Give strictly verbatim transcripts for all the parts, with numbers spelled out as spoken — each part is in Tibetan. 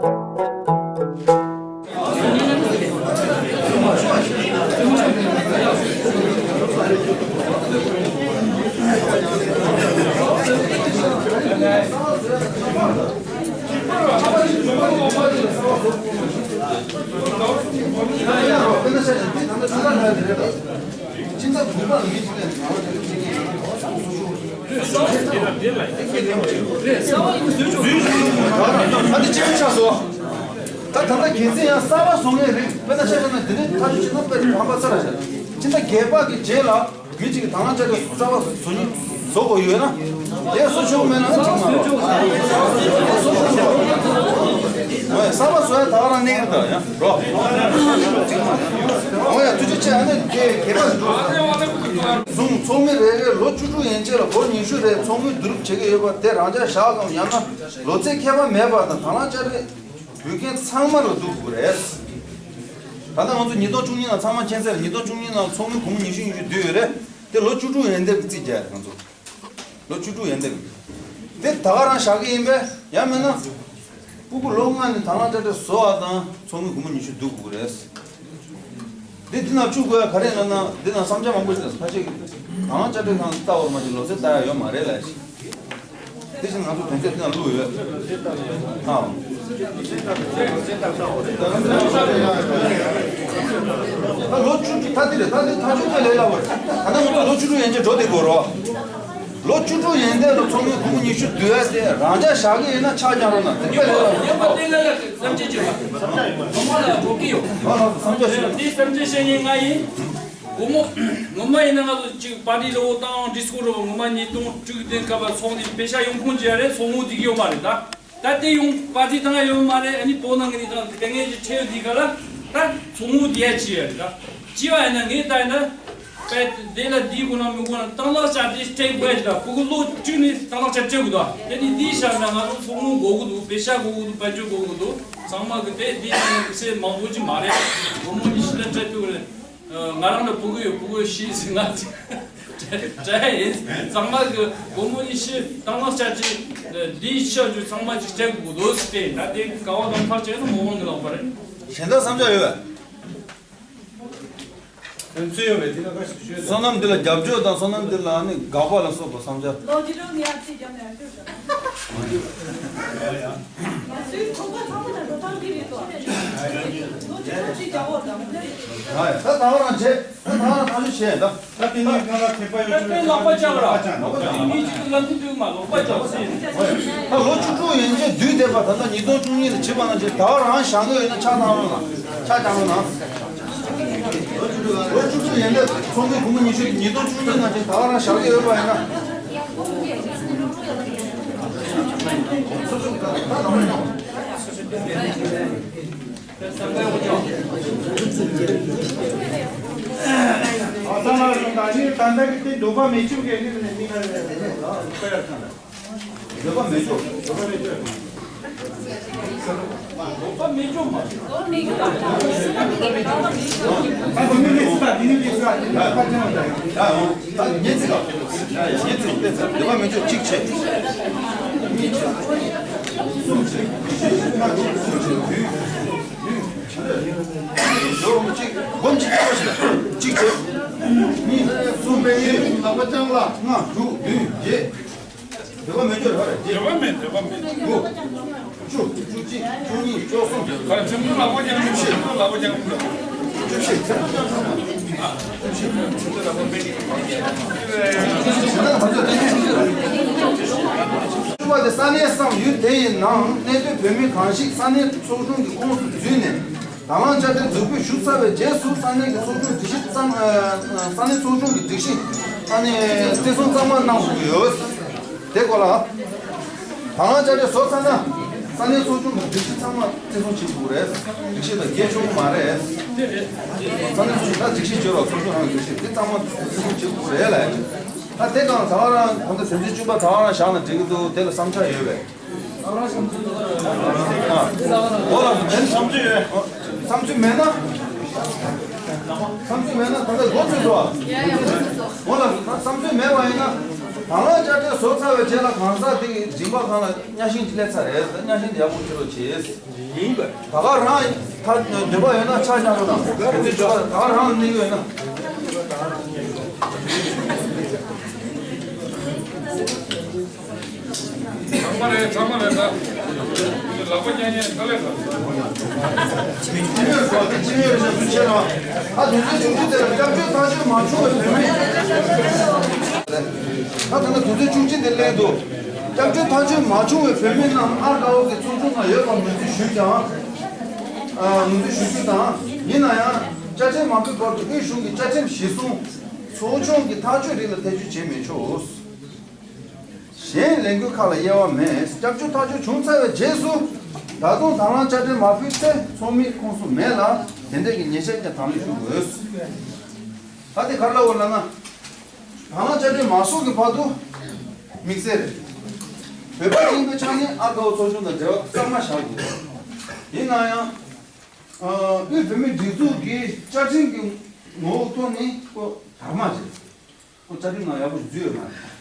ད་ད་ལྟ་གལ་སྲིད་ཡང་གསར་པ་བཟོ་མཁན་རིགས་དཔེར་ན་ཆ་བཞག་ན་འདི་འདྲའི་ཐག་གཅོད་བྱེད་ན་དཔེ་ཕམ་པ་ཚ་ར་བཞག་ཕྱི་ཟླ་བརྒྱད་པ་གི་རྗེས་ལ་མི་གཅིག་གིས་དང་བླངས་དཔྱ་ཁྲལ་གསར་པ་བཟོ་སྙིང་བཟོ་དགོས་ཡོད་ན་དེ་བཟོ་ཆོག་མེད་ན་གཅིག་མ་རེད། ཨོ་ཡ་གསར་པ་བཟོ་ཡ་ད་ག་རང་གནས་ཀྱི་རེད་ད་ཡ་རོ། ཨོ་ཡ་ཐུགས་རྗེ་ཆེ། ཨ་ནི་དེ་གལ་པ་ཞིག་འགྲོ་བཟུང་ཚོགས་མི་རེ་རེ་ལོ་བཅུ་དྲུག་ཡན་ཆད་ལ་སྒོར་ཉི་ཤུ་རེ་ཚོགས་མི་བསྡུ་རུབ་བྱེད་ཀྱི་ཡོད་པ་དེ་རང་འཇགས་བཞག་གམ་ཡང་ན་ལོ་ཚད་ཁྱད་པར་མེད་པ་དང་དང་བླངས་དཔྱ་ཁྲལ། བོད་ཁྱིམ་ཚང་མ་ལ་བསྡུ་དགོས་རེད། ད་ལྟ་ང་ཚོ་ཉིས་སྟོང་བཅུ་གཉིས་ནང་ཚང་མ་མཁྱེན་གསལ་རེད། ཉིས་སྟོང་བཅུ་གཉིས་ནང་ཚོགས་མི་སྒོར་མོ་ཉི་ཤུ་ཉི་ཤུ་བསྡུས་ཡོད་རེད། དེ་ལོ་བཅུ་དྲུག་ཡན་འདེབས་ཀྱི་རྩིས་རྒྱག་རེད་ང་ཚོ། ལོ་བཅུ་དྲུག་ཡན་འདེབས་ཀྱི། དེ་ད་ག་རང་བཞག་གི་ཡིན་པས་ཡང་མིན་ན། སྤུ་གུ་ལོ་ལྔ་ནས་དང་བླངས་དཔྱ་ཁྲལ་བཟོ་བ་དང་ཚོགས་མི་སྒོར་མོ་ཉི་ཤུ་བསྡུ་དགོས་རེད། འདི་འདི་ནང་བཅུག་དགོས་ཡ་ག་རེ་ལབ་ན་འདི་ནང་བསམ་འཆར་མང་པོ་ཞིག་ལ་ཁ་ཤས་ཀྱིས་དང་བླངས་དཔྱ་ཁྲལ་ཁང་ལྟ་བར་མ་ཞིག་ལོ་ཚད་ལྟ་ཡ་ཡོད་མ་རེད་ལབ་ཤིག་དེ་བཞིན་ང་ཚོ་དོན་ཚན་འདི་ནང་བླུགས་ཡོད། ཨ། ད་ལོ་བཅུ་དྲུག་ད་འདི་རེད། ད་འདི་ཐག་གཅོད་དེ་ལས་སླ་བོ་རེད། ད་ནི་ང་ཚོ་ལོ་བཅུ་དྲུག་ཡན་ཆད་འགྲོ་བསྡད་དགོས་རོགས། ལོ་བཅུ་དྲུག་ཡན་འདས་ལ་ཚོགས་མི་སྒོར་མོ་ཉི་ཤུ་བསྡུ་ཡ་དེ་རང་འཇགས་བཞག་གི་ཡིན་ན་ཆག་རྐྱང་རོགས་གནང་། དེ་དཔེ་ལས་སླ་བོ་རེད། ཡོད་པ་དེ་ལ་ལ་བསམ་འཆར་བྱེད་པ། ངོ་མ་ལ་འགྲོ་གི་ཡོད། ཨ་ལགས་སོ། བསམ་འཆར་ཞུ། འདི་བསམ་འཆར་བཤད་མཁན་ང་ཡིན། སྒོར་མོ། ངོ་མ་ཡིན་ན་ང་ཚོ་གཅིག་པར་ཏི་ལོ་དང་ཌི་སི་ཀོ་རོ་ངོ་མ་ཉིས་སྟོང་བཅུ་དགུ་དེ་སྐབས་ལ་ཚོགས་ནས་པེ་ཤ་ཡོང་ཁུངས་ཅི་ཡ་རེད། ཚོགས་དངུལ་འདི་གི་ཡོད་མ་རེད་ད། ད་དེ་ཡོང་པར་ཏི་དང་ཡོད་མ་རེད། ཨ་ནི་བོད་ནང་གི་ནི་དང་དེ་ངས་ཅི་ཁྲེལ་ཡོད་དེ་ག་ལ་ད་ཚོགས་དངུལ་འདི་ཡ་ཅི་ཡ་རེད་ད། ཅི་བ་ཡིན་ན་ངས་ད་ཡིན་ན། པད་དེ་ལ་འདི་དགོས་ན་མི་དགོས་ན་དང་བླངས་དཔྱ་ཁྲལ་སྤྲད་དགོས་ཡ་ཅི་ད། སྤུ་གུ་ལོ་བཅུ་ནས་དང་བླངས་དཔྱ་ཁྲལ་སྤྲད་དགོས་ད། དེ་ནི་འདི་བཞག་ན་ང་ཚོ་ཚོགས་དངུལ་དགོས་ཀྱི་འདུག་པེ་ཤ་དགོས་ཀྱི་འདུག་དཔལ་འབྱོར་དགོས་ཀྱི་འདུག་ཚང་མ་གི་དེ་འདི་བཞག་ན་གི་སེ་མང་པོ་ཅིག་མ་རེད། སྒོར་མོ་ཉི་ཤུ་ལ་སྤྲད་ཐུབ་རེད། ང་རང་ལ་སྤུ་གུ་ཡོད། སྤུ་གུ་བཞི་ཟིན་ང་ཚོ་སྤྲད་ཡིན། ཚང་མ་གི་སྒོར་མོ་ཉི་ཤུ་དང་བླངས་དཔྱ་ཁྲལ་འདིའི་ཕྱོགས་བཅུ་ཚང་མ་ཅིག་སྤྲད་དགོས་འདུག་ཟེར་ཏེ་ད་དེ་ག་བ་དང་ཕར་བྱས་ན་མོ་དབང་གི་ལག་པ་རེད། གཞན་དག་བསམ་འཆར་ཡོད་པས། དོན་ཚན་ཡོད་པས་དེ་ལ་བཀའ་ཞིག་ཞུས། བསོད་ནམས་འདི་ལ་རྒྱབ་སྐྱོར་དང་བསོད་ནམས་འདི་ལ་ནི་དགག་པ་ལ་སོགས་པ་བསམ་འཆར། ལོ་རྒྱུས་ལོ་ངེས་ཨ་ཅེ་རྒྱབ་ནས་ཨ་ཅེ། ད་ད་བ་རང་བྱེད། ད་ད་བ་རང་ཐག་གཅོད་བྱེད་ད། ད་དེ་ནས་ཁ་ལ་ཁེ་པ་ཡོད་ཆོག་ལག་པ་བཅག་ར། ལག་པ་བཅག་དེ་ནས་ཅིག་ལམ་ཐིག་དུས་མ་ལག་པ་བཅག་ཟེར། ད་ལོ་བཅུ་དྲུག་ཡན་ཆད་བསྡུས་བསྡད་པ་ད་ལྟ་ཉིས་སྟོང་བཅུ་གཉིས་ལ་བྱེད་པ་ན་ཅིག་ད་བ་རང་བཞག་གི་ཡོད་ན་ཆ་ཚང་རང་ལ་ཆ་ཚང་རང་ལ། ལོ་བཅུ་དྲུག་ཡན་ཆད་ཚོགས་འདུའི་སྒོར་མོ་ཉི་ཤུ་ཉིས་སྟོང་བཅུ་གཉིས་ནང་བཞིན་ད་ག་རང་བཞག་གི་ཡོད་པ་ཡིན་ན། འདོད་པ་མེད་ཆོག་འདོད་པ་མེད་ཆོག་མ། ད་ངེད་ཚིག་ལ། ངེད་ཚིག་འདོད་པ་མེད་ཆོག་གཅིག་བྱས། གཉིས་བྱས། གསུམ་བྱས། བཞི་བྱས། ལྔ་བྱས། དྲུག་བྱས། བདུན་བྱས། ཡོ་གཅིག་སྒོམ་གཅིག་ལྟ་བ་ཞིག་ལ། གཅིག་བྱས། གཉིས། གསུམ། བཞི། ལག་པ་བརྐྱངས་ལ། ལྔ། དྲུག་བདུན་བརྒྱད། འདོད་པ་མེད་ཆོག་རེད་བ་རེད། འདོད་པ་མེད། འདོད་པ་མེད། དགུ། བཅུ། བཅུ་གཅིག། བཅུ་གཉིས། བཅུ་གསུམ། ག་རེ་ཚེམ་བུ་ལག་པ་བརྐྱངས། བཅུ་བཞི། ལག་པ་བརྐྱངས། བཅུ་བཞི། བཅུ་བཞི། བཅུ་བཞི། བཅུ་པ་དེ་ས་གནས་སམ་ཡུལ་དེ་ཡི་ནང་གནས་སྡོད་བོད་མི་གང་ཞིག་ས་གནས་ཚོགས་ཆུང་གི་ཁོངས་སུ་འཛུལ་ནས། དང་བླངས་དཔྱ་ཁྲལ་འཛུགས་སྤེལ་ཞུ་ཚར་བའི་རྗེས་སུ་ས་གནས་ཀྱི་ཚོགས་ཆུང་སྒྲིག་གཞི་གཙང་། ཨ། ས་གནས་ཚོགས་ཆུང་གི་སྒྲིག་གཞི་ཨ་ནི་བརྩི་སྲུང་གཙང་མ་གནང་དགོས་ཀྱི་ཡོད། དེ་སྐོར་ལ། དང་བླངས་དཔྱ་ཁྲལ་བཟོ་ཚར་ན་ས་གནས་ཚོགས་ཆུང་གི་སྒྲིག་གཞི་ཚང་མ་བརྩི་སྲུང་བྱེད་དགོས་རེད། སྒྲིག་གཞི་དང་འགལ་ཆོག་གི་མ་རེད། ས་གནས་ཚོགས་ཆུང་ད་སྒྲིག་གཞི་བརྗོད་རོགས། ཚོགས་ཆུང་རང་གི་སྒྲིག་གཞི་དེ་ཚང་མ་བརྩི་སྲུང་བྱེད་དགོས་རེད་ལ། ད་དེ་གང་ཟླ་བ་རང་ད་ལྟ་དོན་ཚན་བཅུ་པ་ཟླ་བ་རང་བཞག་ན་འགྲིག་གི་འདུག་དེ་ལ་བསམ་འཆར་ཡོད་པས། ཨོ་ལགས་སོ། བསམ་ཚུལ་ཡོད། བསམ་ཚུལ་མེད་ན། བསམ་ཚུལ་མེད་ན་ད་ལྟ་འགོ་ཚུགས་སོ། ཨོ་ལགས་སོ། བསམ་ཚུལ་མེད་པ་ཡིན་ན། དང་བླངས་དཔྱ་ཁྲལ་བཟོ་ཚར་བའི་རྗེས་ལ་གང་ཟག་དེ་གི་སྦྱིན་པ་ཁང་ལ་གཉའ་ཤིང་ཅིག་སླེབས་ཚར་རེད། གཉའ་ཤིང་དེ་ཡག་པོ་ཁྱེར་རོགས་བྱེད། ཡིན་པ། ད་ག་རང་ད་འདོད་པ་ཡོད་ན་ཕྱག་ཉར་རོགས་གནང་། དེ་ཚོའི་འདོད་པ་ད་ག་རང་ལ་གནས་ཡོད་ན། ཚང་མ་རེད། ཚང་མ་རེད། ད་ལག་པ་བརྐྱང་བརྐྱང་དཀའ་ལས་ཁག་ཅི་ཡོད་སོགས་དེ་ཅི་ཡོད་རེད་ཟེར་ཚུལ་ཆེ་ར། ད་དུས་ཚོད་བྱུང་ཚེ་དེ་ལ་སྐྱབས་བཅོལ་ཐག་གཅོད་མ་བྱུང་བའི་བོད་མི། ད་ད་ལྟ་དུས་ཚོད་བཅུ་གཅིག་དེ་སླེབས་འདུག་སྐྱབས་བཅོལ་ཐག་གཅོད་མ་བྱུང་བའི་བོད་མི་རྣམས་ཨར་ཀའོ་གི་ཚོགས་ཆུང་ནང་ཡོད་པར་ངོས་འཛིན་ཞུས་ཀྱང་། ཨ། ངོས་འཛིན་ཞུ་རྒྱུ་དང་། ཡིན་ན་ཡང་བཅའ་ཁྲིམས་མ་ཕུད་བར་དུ་དབུས་གཞུང་གི་བཅའ་ཁྲིམས་གཞིར་བཟུང་ཚོགས་ཆུང་གི་ཐག་གཅོད་རིགས་ལ་ཐེ་བྱུས་བྱེད་མི་ཆོག་གཞན་ལས་འགུལ་ཁག་ལ་དབྱེ་བ་མེད། སྐྱབས་བཅོལ་ཐག་གཅོད་བྱུང་ཚར་བའི་རྗེས་སུ། ད་དུང་དང་བླངས་དཔྱ་ཁྲལ་མ་ཕུལ་ཚེ་ཚོགས་མིའི་ཁོངས་སུ་མེད་ལ། དེ་འབྲེལ་གྱི་ཉེས་ཆད་ཀྱང་དང་ལེན་ཞུ་དགོས། ད་དེ་ག་རེ་ལབ་དགོས་ལབ་ན། དང་བླངས་དཔྱ་ཁྲལ་མ་བཟོ་གི་བར་དུ་དམིགས་བསལ་རེད། བོད་པ་ཡིན་པའི་ཆ་ནས་ཨར་ཀའོ་ཚོགས་ཆུང་དང་འབྲེལ་བ་གཙང་མ་བཞག་དགོས། ཡིན་ན་ཡང་། ཨ། དབུས་བོད་མིའི་སྒྲིག་འཛུགས་ཀྱི་བཅའ་ཁྲིམས་ཀྱི་ངོ་བོ་ཐོག་ནས་ཁོ་དར་མ་བྱེད། ཁོ་བཅའ་ཁྲིམས་ནང་ཡག་པོ་ཞིག་འཛུལ་ཡོད་མ་རེད།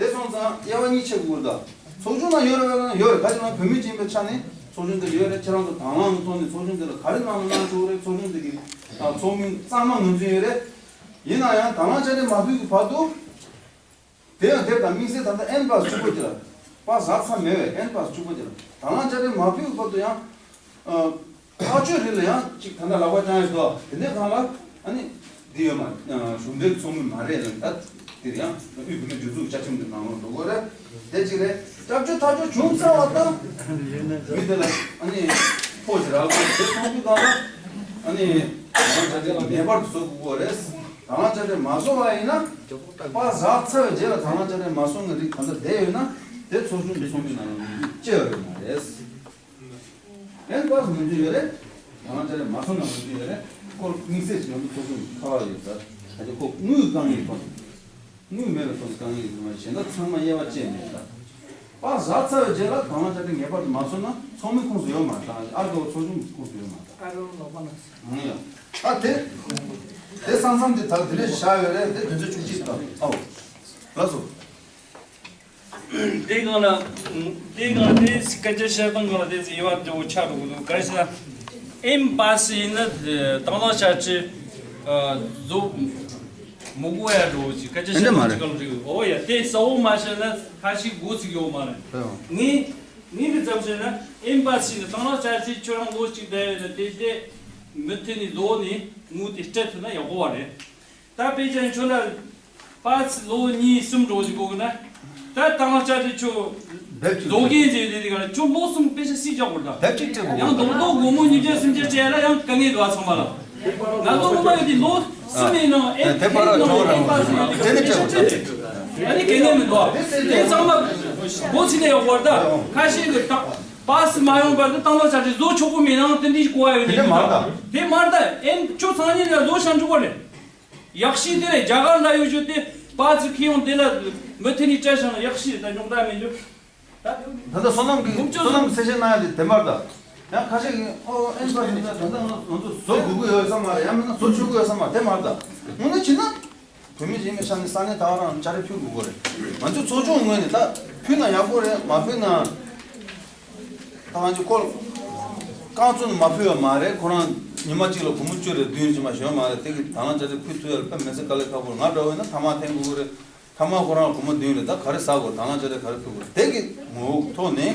དེ་སོང་ཙང་དབྱེ་བ་གཉིས་ཕྱེ་དགོས་ཀྱི་རེད་ད། ཚོགས་ཆུང་ནང་ཡོད་རེད་པས་ན་ཡོད་རེད། ག་ཅི་ན་བོད་མི་ཡིན་པའི་ཆ་ནས་ཚོགས་ཆུང་དེ་ཡོད་རེད། ཁྱེད་རང་ཚོ་དང་བླངས་ཀྱི་ཐོག་ནས་ཚོགས་ཆུང་དེ་ལ་ག་རེ་གནང་ན་གནང་ཆོག་གི་རེད། ཚོགས་ཆུང་དེ་གི་ཨ། ཚོགས་མི་གཙང་མ་ངོས་འཛིན་ཡོད་རེད། ཡིན་ན་ཡང་དང་བླངས་དཔྱ་ཁྲལ་མ་ཕུལ་གྱི་བར་དུ། དེ་ཡང་དེ་དང་དམིགས་བསལ་ད་ལྟ་ཨེན་པཱ་སི་གཅིག་པོ་དེ་ལ། པཱ་སི་བཞག་ཚར་མེད་པས་ཨེན་པཱ་སི་གཅིག་པོ་དེ་ལ་དང་བླངས་དཔྱ་ཁྲལ་མ་ཕུལ་བར་དུ་ཡང་། ཨ། ཐག་གཅོད་རིགས་ལ་ཡང་གཅིག་ད་ལྟ་ལག་པ་བརྐྱངས་ཡོད་དོ། དེ་འདྲའི་སྒང་ལ་ཨ་ནི་འདི་ཡོད་མ། ཨ། གཞུང་འབྲེལ་ཚོགས་མི་མ་རེད་ལ། ད་དེ་ཡང་དབུས་བོད་མིའི་སྒྲིག་འཛུགས་བཅའ་ཁྲིམས་ཀྱི་ནང་ལོགས་འགྲོ་དགོས་རེད། དེ་གཅིག་རེད། སྐྱབས་བཅོལ་ཐག་གཅོད་བྱུང་ཚར་བ་དང་། མི་དེ་ལ་ཨ་ནི་ཕོགས་ཤིག་རག་དགོས། དེ་གཏོང་རྒྱུ་སྒང་ལ་ཨ་ནི་དང་བླངས་དཔྱ་ཁྲལ་ངེས་པར་དུ་བཟོ་དགོས་རེད། དང་བླངས་དཔྱ་ཁྲལ་མ་བཟོ་བ་ཡིན་ན། པཱ་སི་བཞག་ཚར་བའི་རྗེས་ལ་དང་བླངས་དཔྱ་ཁྲལ་མ་བཟོ་མཁན་རིགས་གང་འདྲ་བསྡད་ཡོད་ན། དེ་ཚོགས་ཆུང་གི་ཚོགས་མི་ནང་ལ་ངོས་འཛིན་བྱེད་ཡ་ཡོད་མ་རེད། ཨེན་པཱ་སི་ངོས་འཛིན་ཡོད་རེད། དང་བླངས་དཔྱ་ཁྲལ་མ་བཟོ་ན་ངོས་འཛིན་ཡོད་རེད། ཁོ་དམིགས་བསལ་གྱི་ང་ཚོ་ཚོགས་ཆུང་གི་ཁ་པར་ཡོད་ས། ད་ཆ་ཁོ་དངུལ་དཀའ་ངལ་ཐོག་ནས། དངུལ་མེད་པའི་ཐོག་ནས་དཀའ་ངལ་ཡོད་མ་རེད། གཞན་དག་ཚང་མ་དབྱེ་བ་བཅད་མེད་ད། པཱ་སི་བཞག་ཚར་བའི་རྗེས་ལ་དང་བླངས་དཔྱ་ཁྲལ་ངེས་པར་དུ་མ་བཟོ་ན་ཚོགས་མི་ཁོངས་སུ་ཡོད་མ་རེད། ད་ཨར་ཀའོ་ཚོགས་ཆུང་ཁོངས་སུ་ཡོད་མ་རེད། ཨ་རོ་ལོ་པ་ན། ཨང་ཡ། ཨ་དེ། དེ་ས་མཚམས་དེ་ད་དེ་འདྲ་ཞིག་བཞག་ཡོད་རེད། དེ་དོན་ཚན་བཅུ་གཅིག་དང་། ཨའོ། ལགས་སོ། དེའི་སྒང་ལ། དེའི་སྒང་ལ་དེ་སྐད་ཆ་བཤད་སྟངས་སྒང་ལ་དེ་དབྱེ་བ་འདྲ་བོ་ཆགས་འགྲོ་གི་འདུག་ག་རེ་ཟེར་ན། ཨེན་པཱ་སི་ཡིན་ན་དང་བླངས་དཔྱ་ཁྲལ་བཟོ་མི་དགོས་ཡ་འདྲ་བོ་ཅིག་སྐད་ཆ་བཤད་སྟངས་ཅིག་སྒང་ལ་འགྲིག་གི། འོ་ཡ། དེ་གསལ་བོ་མ་བཤད་ན་ཁ་ཤས་མགོ་ཚོས་ཀྱི་ཡོད་མ་རེད། ངས་ངས་འདི་ཙམ་བཤད་ན། ཨེན་པཱ་སི་ནས་དང་བླངས་དཔྱ་ཁྲལ་ཁྱོད་རང་ལོ་གཅིག་བསྡད་ཡོད་ན་དེ་དེ་མུ་མཐུད་ནས་བཟོ་ནས་དངུལ་དེ་སྤྲད་ཐུབ་ན་ཡག་པོ་བ་རེད། ད་དཔེ་ཅན་ཁྱོད་ལ་པཱ་སི་ལོ་གཉིས་གསུམ་འགྲོ་ཞིག་དགོས་གི་ན། ད་དང་བླངས་དཔྱ་ཁྲལ་ཁྱོད་བཟོ་མཁན་ཟེར་དེ་དེ་ག་ལ་ཁྱོད་ལོ་གསུམ་དཔེ་ཆ་སྲིད་རྒྱག་དགོས་ད། ཡང་རྡོག་རྡོག་སྒོར་མོ་ཉིས་བརྒྱ་སུམ་བརྒྱ་སྤྲད་ན་ཡང་དཀའ་ངལ་འདུག་ཨ། ཚང་མ་ལ། ང་ཚོ་སྔོན་མ་ཡོད་དེ་ལོ་གསུམ་ཡིན་ནའང་ཨེན་ཨེན་པཱ་སི་ཡོད་དེ་དེ་ནི་དཔེ་ཆ་སྤྲད་དེ། ཨ་ནི་དཀའ་ངལ་མི་འདུག་ཨ། དེ་ཚང་མ་མགོ་ཚོས་ན་ཡག་པོ་རེད་ད། པཱ་སི་མ་ཡོང་བར་དུ་དང་བླངས་དཔྱ་ཁྲལ་བཟོ་ཆོག་གི་མེད་ནའང་དེ་འདྲའི་གོ་བ་ཡོད་ནི་མ་རེད་ད། དེ་མ་རེད་ད། ཨེན་ཁྱོད་སང་ཉིན་ལ་བཟོ་བཞག་འགྲོ་གི་རེད། ཡག་ཤོས་དེ་རེད། རྒྱ་གར་ལ་ཡོད་རྒྱུ་དེ་པཱ་སི་ཁྱེར་ཡོང་དེ་ལ་མུ་མཐུད་ནས་སྤྲད་བཞག་ན་ཡག་ཤོས་རེད་ད། རྙོག་དྲ་མེད་རྒྱུ། ད་ད་ལྟ་བསོད་ནམས་ཀྱིས་ངུ་བཅོལ་བསོད་ནམས་ཀྱིས་གསལ་བཤད་གནང་ཡ་དེ་དེ་མ་རེད་ད། ཡང་ཁ་ཤས་ཀྱིས་ཨོ་ཨེན་པཱ་སི་ད་ད་ལྟ་ང་ཚོ་བཟོ་དགོས་ཀྱི་ཡོད་བསམ་མ་རེད། ཡང་མིན་ན་བཟོ་ཆོག་གི་ཡོད་བསམ་མ་རེད། དེ་མ་རེད་ད། དངོས་གནས་བྱས་ན། བོད་མི་ཡིན་པའི་ཆ་ནས་ས་གནས་ད་ག་རང་དཔྱ་ཁྲལ་ཕུལ་དགོས་ཀྱི་རེད། ང་ཚོ་ཚོགས་ཆུང་ངོས་ནས་ད་ཕུལ་ན་ཡག་པོ་རེད། མ་ཕུལ་ན་ད་ང་ཚོ་ཁོ་རྐང་བཙུགས་ནས་མ་ཕུལ་བ་མ་རེད། ཁོ་རང་ཉི་མ་གཅིག་ལ་སྒོར་མོ་བཅུ་རེ་བདུན་རེ་ཅིག་མ་ཞོན་མ་རེད། དེ་གི་དང་བླངས་དཔྱ་ཁྲལ་ཕུལ་ཐུབ་ཡ་ལ་དཔེ་མི་སྲིད་དཀའ་ལས་ཁག་པོ་རེད། ང་འདྲ་བོ་ཡིན་ན་ཐ་མག་འཐེན་དགོས་ཀྱི་རེད། ཐ་མག་ཁོ་རང་ལ་སྒོར་མོ་བདུན་རེད། ད་ག་རེ་ཟ་དགོས། དང་བླངས་དཔྱ་ཁྲལ་ག་རེ་ཕུལ་དགོས། དེ་གི་ངོ་བོ་ཐོག་ནས་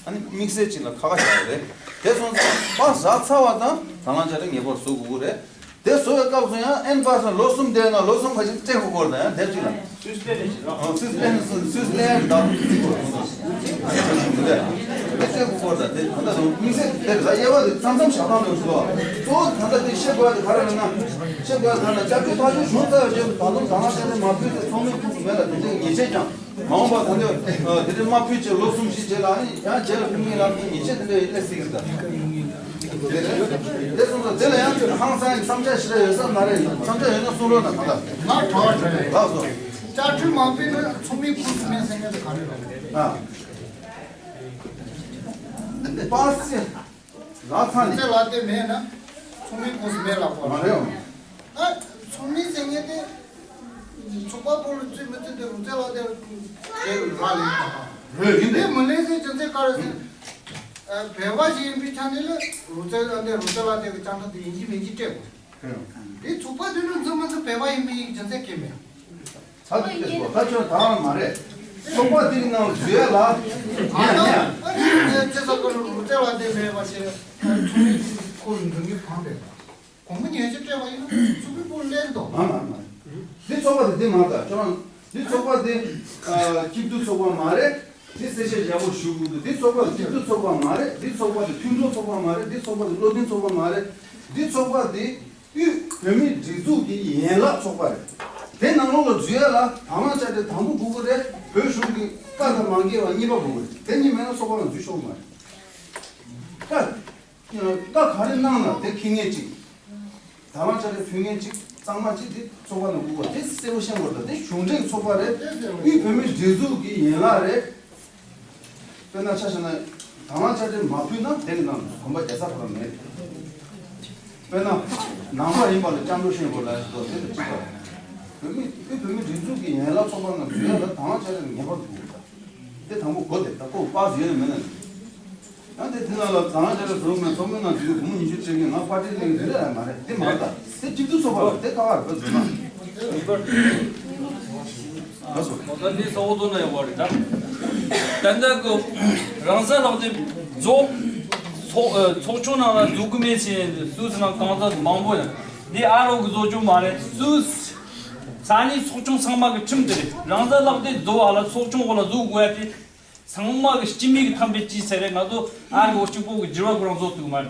ཨ་ནི་དམིགས་བསལ་ཅིག་ལ་ཁ་ཁ་བཞག་ཡོད་རེད། དེ་སོང་ཙང་པཱ་སི་བཞག་ཚར་བ་དང་དང་བླངས་དཔྱ་ཁྲལ་ངེས་པར་བཟོ་དགོས་ཀྱི་རེད། དེ་བཟོ་བའི་སྐབས་སུ་ཡང་ཨེན་པཱ་སི་ལ་ལོ་གསུམ་བསྡད་ན་ལོ་གསུམ་ཁ་ཅིག་སྤྲད་དགོས་སྐོར་དང་ཡང་དེབ་ཅིག་ལ། སུས་སྤྲད་ནས་ཤེས་རོགས། ཨོ་སུས་སྤྲད་ནས་སུ་སུས་སྤྲད་ཡང་འདྲ་བོ་ཅིག་དགོས་སོང་། དེ་སྤྲད་དགོས་སྐོར་དང་དེ་ད་ལྟ་དུ་དམིགས་བསལ་དེ་རེད། ད་དབྱེ་བ་དེ་མཚམས་མཚམས་བཞག་སྟངས་ལ་འགྲོ་གི་འདུག་གཙོ་བོ་ད་ལྟ་དེ་བཤད་དགོས་ཡ་དེ་ག་རེ་རེད་ན། བཤད་དགོས་ཡ་དེ་ག་རེ་ན། སྐྱབས་བཅོལ་ཐག་གཅོད་བྱུང་ཚར་བའི་རྗེས་སུ་ད་དུང་དང་བླངས་དཔྱ་ཁྲལ་མ་ཕུལ་ཚེ་ཚོགས་མིའི་ཁོངས་སུ་མེད་ལ། དེ་འདྲའི་ཉེས་ཆད་ཀྱང་། མ་འོངས་པར་ད་ལྟ་དེ་འདྲའི་མ་ཕུལ་ཆེད་ལོ་གསུམ་བཞི་རྗེས་ལ་ཡང་རྗེས་ལ་ཕུལ་མིན་ལ་ཕུལ་ཉེས་ཆད་དེ་འདྲ་ཡིན་སླེབས་སྲིད་ཀྱི་རེད་ད། དེ་རེད། དེ་སོང་ཙང་དེ་ལ་ཡང་ཁྱོད་ཧང་སང་གི་བསམ་འཆར་ཞེ་དྲག་ཡོད་ས་མ་རེད། བསམ་འཆར་ཡོད་ན་གསུང་རོགས་གནང་། ད་ལྟ་ང་གྲོགས་རེད། ལགས་སོ། བཅའ་ཁྲིམས་མ་ཕུལ་ན་ཚོགས་མིའི་ཁོངས་སུ་མེད་ཟེར་མཁན་དེ་ག་རེ་རེད། ཨ། པཱ་སི་ལགས་ཚང་ནི། ཚེ་ལ་དེ་མེད་ན་ཚོགས་མིའི་ཁོངས་སུ་མེད་ལབ་པ་མ་རེད། ཨ། ཚོགས་མི་ཟེར་མཁན་དེ་ ཚོགས་པ་པོ་ལ་བརྩི་མི་བརྩི་དེ་རུ་ཙེ་ལ་དེ་དེ་རུ་རག་ལས་ཡིན་པ་དང་། རེད་ཡིན་དེ་མི་ལས་སའི་རྒྱུ་མཚན་ག་རེ་ཟེར། བོད་པ་ཞིག་ཡིན་པའི་ཆ་ནས་ལ་རུ་ཙེ་ལ་དེ་རུ་ཙེ་ལ་དེ་གི་བཅའ་ཁྲིམས་དེ་ཡིན་གཅིག་མིན་གཅིག་སྤྲད་དགོས། དེ་ཚོགས་པ་དེ་ནི་འཛིན་མི་འཛིན་བོད་པ་ཡིན་མིན་ཡིན་རྒྱུ་མཚན་གང་མེད། ཚ་དེ་སྐད་ཆ་ད་ཆོས་ད་མ་རེད། ཚོགས་པ་དེ་གི་ནང་འཛུལ་ཡ་ལ་ཉན་ཉན། ཨ་ནི་ཚེ་ས་ཀ་ལ་རུ་ཙེ་ལ་དེ་མེད་པ་ཞིག་ཚོགས་པའི་ཁོར་འཛིན་གི་ཕང་རེད། གོང་མ་ཉན་ཆ་སྤྲད་པ་ཡིན་ན་ཚོགས་པའི་སྐོར་གླེང་དོ། མ་མ་མ། འདི་ཚོགས་པ་དེ་འདི་མ་ད་ཁྱོད་རང་འདི་ཚོགས་པ་དེ་སྐྱིད་སྡུག་ཚོགས་པ་མ་རེད། འདི་གསལ་བཤད་ཡག་པོ་ཞུ་དགོས་འདུག་འདི་ཚོགས་པ་སྐྱིད་སྡུག་ཚོགས་པ་མ་རེད། འདི་ཚོགས་པ་དེ་མཐུན་གྲོགས་ཚོགས་པ་མ་རེད། འདི་ཚོགས་པ་དེ་བློ་མཐུན་ཚོགས་པ་མ་རེད། འདི་ཚོགས་པ་དེ་དབུས་བོད་མིའི་སྒྲིག་འཛུགས་ཀྱི་ཡན་ལག་ཚོགས་པ་རེད། དེ་ནང་ལོགས་ལ་འཛུལ་ཡ་ལ་དང་བླངས་དཔྱ་ཁྲལ་དང་པོ་དགོས་ཀྱི་རེད། བོད་གཞུང་གི་བཀའ་དང་མ་འགལ་བ་གཉིས་པ་དགོས་ཀྱི་རེད། དེ་གཉིས་མེད་ན་ཚོགས་པ་ནང་འཛུལ་ཆོག་གི་མ་རེད། བཀའ། བཀའ་ག་རེ་གནང་ན་དེ་འཁྱེར་མཁན་གཅིག་དང་བླངས་དཔྱ་ཁྲལ་ཕུལ་མཁན་གཅིག་གཙང་མ་གཅིག་དེ་ཚོགས་པ་ནང་དགོས་པ་དེ་གསལ་པོ་ཤེས་དགོས་རེད། དེ་གཞུང་འབྲེལ་ཚོགས་པ་རེད། དབུས་བོད་མིའི་སྒྲིག་འཛུགས་ཀྱི་ཡན་ལག་རེད། དཔེར་ན་ཆ་བཞག་ན་དང་བླངས་དཔྱ་ཁྲལ་མ་ཕུལ་ན་དེ་གི་ནང་གོམ་པ་རྒྱག་ས་ཁོ་རང་མེད། དཔེར་ན་ནང་པ་ཡིན་པ་ལ་སྐྱབས་འགྲོ་ཤེས་དགོས་ལ་ཡོད་དེ་ལ་གཅིག་པ་རེད། བོད་མི་དབུས་བོད་མིའི་སྒྲིག་འཛུགས་ཀྱི་ཡན་ལག་ཚོགས་པ་ནང་འཛུལ་ཡ་ལ་དང་བླངས་དཔྱ་ཁྲལ་ངེས་པར་དགོས་ཀྱི་རེད། དེ་དང་པོ་གོ་དེ་ད་ཁོ་པཱ་སི་ཡོད་ནི་མེད་ན། ཡང་དེ་དེ་ན་ལ་ཟང་ང་ཅ་ལ་ཟུག་མེད་ཚོགས་མི་ནང་དུས་སྒོར་མོ་ཉི་ཤུ་སྤྲད་མཁན་ང་པར་ཊི་ལས་ཀྱི་དེ་ལས་མ་རེད། དེ་མ་རེད། ད་དེ་སྤྱི་འཐུས་ཚོགས་པ་རེད། དེ་ཁ་བར་བོད་ཚོགས་ན། ད་འདི་ས་འོག་ཏུ་ན་ཡོད་པ་རེད་ད། ད་ལྟ་གི་རང་ས་ལག་དེ་རྫོགས། ཚོགས་ཚོགས་ཆུང་ནང་ལ་འཛུལ་གི་མེད་ཅེས་སུད་སི་ནང་གང་ཟག་མང་པོ་ཡོད། འདི་ཨ་རོག་གི་བཟོ་རྒྱུ་མ་རེད། སུད་སི་ས་གནས་ཚོགས་ཆུང་ཚང་མ་གི་ཁྲིམས་དེ་རེད། རང་ས་ལག་དེ་རྫོགས་བ་ལ་ཚོགས་ཆུང་འོག་ལ་འཛུལ་དགོས་ཡ་དེ། ཚང་མ་གི་སྤྱི་མིག་གི་ཐམ་པའི་ཅི་ཟེར་རེད། ང་ཚོ་ཨ་རི་གོ་གཅིག་པོ་གི་འགྱུར་བ་ཁོ་རང་བཟོ་ཐུབ་མ་རེད།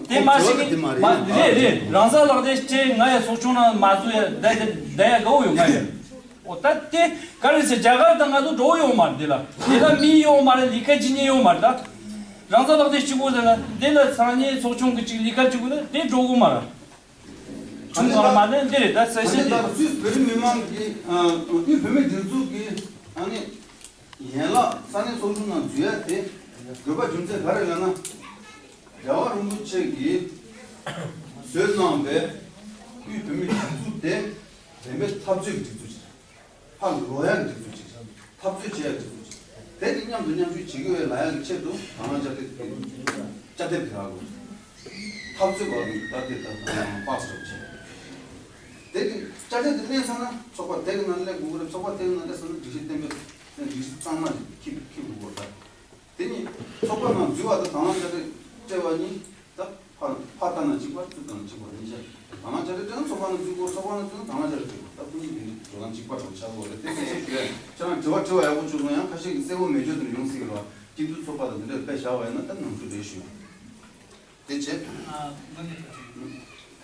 དེ་མ་ཤེས་གི་མ་རེད། རེད་རེད། རང་ས་ལག་དེ་ཅེ་ང་ཡ་ཚོགས་ཆུང་ནང་མ་བཟོ་ཡ་ད་ད་ཡ་དགའ་བོ་ཡོད་ང་ཡ། འོ་ད་དེ་ག་རེ་ཟེར་རྒྱ་གར་དང་ང་ཚོ་འགྲོ་ཡོད་མ་རེད། དེ་ལ་དེ་ལ་མི་ཡོད་མ་རེད། ལས་ཀ་བྱེད་མཁན་ཡོད་མ་རེད། ད་རང་ས་ལག་དེ་གཅིག་པོ་ཟེར་ན་དེ་ལ་ས་གནས་ཚོགས་ཆུང་གི་གཅིག་ལས་ཀ་གཅིག་པོ་ན་དེ་འགྲོ་གི་མ་རེད། ཨ་ནི་ད་ཨ་ནི་ད་སུད་སི་བོད་རིགས་མི་མང་གི་ཨ་དབུས་བོད་མིའི་སྒྲིག་འཛུགས་ཀྱི་ཨ་ནི་ཡན་ལག་ས་གནས་ཚོགས་ཆུང་ནང་འཛུལ་ཡ་དེ་དགོས་པ་རྒྱུ་མཚན་ག་རེ་ལབ་ན། རྒྱལ་བ་རིན་པོ་ཆེ་གིས་བཟོས་གནང་བའི་དབུས་བོད་མིའི་སྒྲིག་འཛུགས་དེ་བདེན་པའི་འཐབ་རྩོད་ཀྱི་སྒྲིག་འཛུགས་ཤིག་ཧ་ལོ་ཡག་གི་སྒྲིག་འཛུགས་ཅིག་འཐབ་རྩོད་བྱེད་ཡག་གི་སྒྲིག་འཛུགས་ཅིག་དེ་གི་མཉམ་དུ་མཉམ་ཞུགས་བྱེད་དགོས་པའི་ལ་ཡག་གི་ཆེད་དུ་དང་བླངས་དཔྱ་ཁྲལ་དེ་དཔྱ་དེབ་དེ་རག་དགོས། འཐབ་རྩོད་པ་གི་ད་དེ་ད་དང་པགས་རོགས་བྱེད། དེ་གི་དཔྱ་ཁྲལ་དེ་ལེན་ཚར་ན་ཚོགས་པ་དེ་གི་ནང་སླེབས་དགོས་ཀྱི་རེད། ཚོགས་པ་དེ་གི་ནང་སླེབས་ཚར་ན་སྒྲིག་གཞི་གཏན་འབེབས་སྒྲིག་གཞི་གཙང་མ་ཞིག་འཁྱེར་འཁྱེར་དགོས་ཀྱི་རེད། དེ་ནི་ཚོགས་པ་ནང་འཛུལ་བ་དང་དང་བླངས་དཔྱ་ཁྲལ་སྤྲད་པ་གཉིས་ད་ཕར་ཕར་ལྟ་ན་གཅིག་པ་ཚུར་ལྟ་ན་གཅིག་པ་གཉིས་ཆ། དང་བླངས་དཔྱ་ཁྲལ་སྤྲད་ན་ཚོགས་པ་ནང་འཛུལ་དགོས། ཚོགས་པ་ནང་འཛུལ་ན་དང་བླངས་དཔྱ་ཁྲལ་སྤྲད་དགོས། ད་ཁོ་གཉིས་དེ་འདྲའི་འགྲོ་སྟངས་གཅིག་པ་འདྲ་བོ་ཆགས་ཀྱི་ཡོད་རེད། དེ་གསལ་བཤད་ཞུ་ཡ། ཁྱེད་རང་དྲི་བ་དྲི་བ་ཡག་པོ་བྱུང་སོང་། ཡང་ཁ་ཤས་ཀྱིས་གསལ་པོ་མེད་ཆོག་དེ་འདྲ་ཡོང་སྲིད་ཀྱི་རེད་བ། སྤྱི་འཐུས་ཚོགས་པ་དང་དེ་འདྲ་དཔེ་བཞག་པ་ཡིན་ན་ད་ནང་ཁུལ་རེད་ཞུ་ཡ། དེ་བྱས། ཨ་ང་གི་ཐུགས་རྗེ་ཆེ།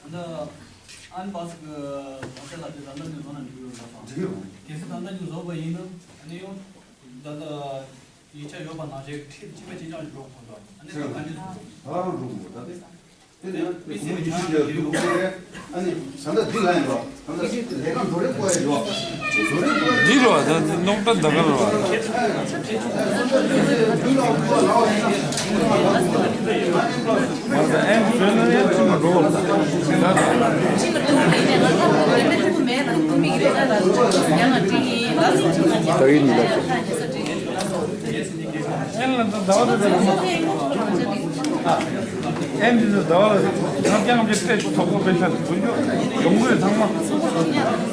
ད་ལྟ་ཨན་པ་སི་གི་ལག་ཁྱེར་ལ་དེ་ད་ལྟ་ནས་བཟོ་ན་འགྲིག་གི་ཡོད་རེད་པ། འགྲིག་གི་རེད། གལ་སྲིད་ད་ལྟ་ནས་བཟོ་བ་ཡིན་ན་ཨ་ནི་ཡང་ད་ལྟ་ཡིག་ཆ་ཡོད་པ་ནང་བཞིན་ཁྲིད་གཅིག་པ་གཅིག་རྐྱང་ཞིག་འགྲོ་དགོས་འདུག་ཨ་ནི་ད་ག་འདྲ་འགྲོ་དགོས། ད་རང་འགྲོ་དགོས། ད་དེ་དེ་ནས་དེ་སྒོར་མོ་ཉི་ཤུ་བརྒྱབ་འདུག་ཁོ་རེ། ཨ་ནི་ད་ལྟ་འདི་ལ་ཡིན་པ། ད་ལྟ་ལས་ཀ་འགྲོ་རེས་བསྐོ་ཡ་ཡོད། འགྲོ་རེས་བསྐོ་ཡ་འདི་རེད་བ། ད་འདི་སྣོག་ཁྲ་ད་ག་རེད་བ། ད་ཡིན་ད། ཨེན་ལ་ད་ཟླ་བ་ད་ད་ཨེན་འདི་ཚོ་ཟླ་བ་ལ་ང་རྐྱང་གི་དཔེ་དོག་པོ་དཔེ་ཤ་དགུན་ཆོག་ཡོང་གི་ཡོད་ཚང་མ།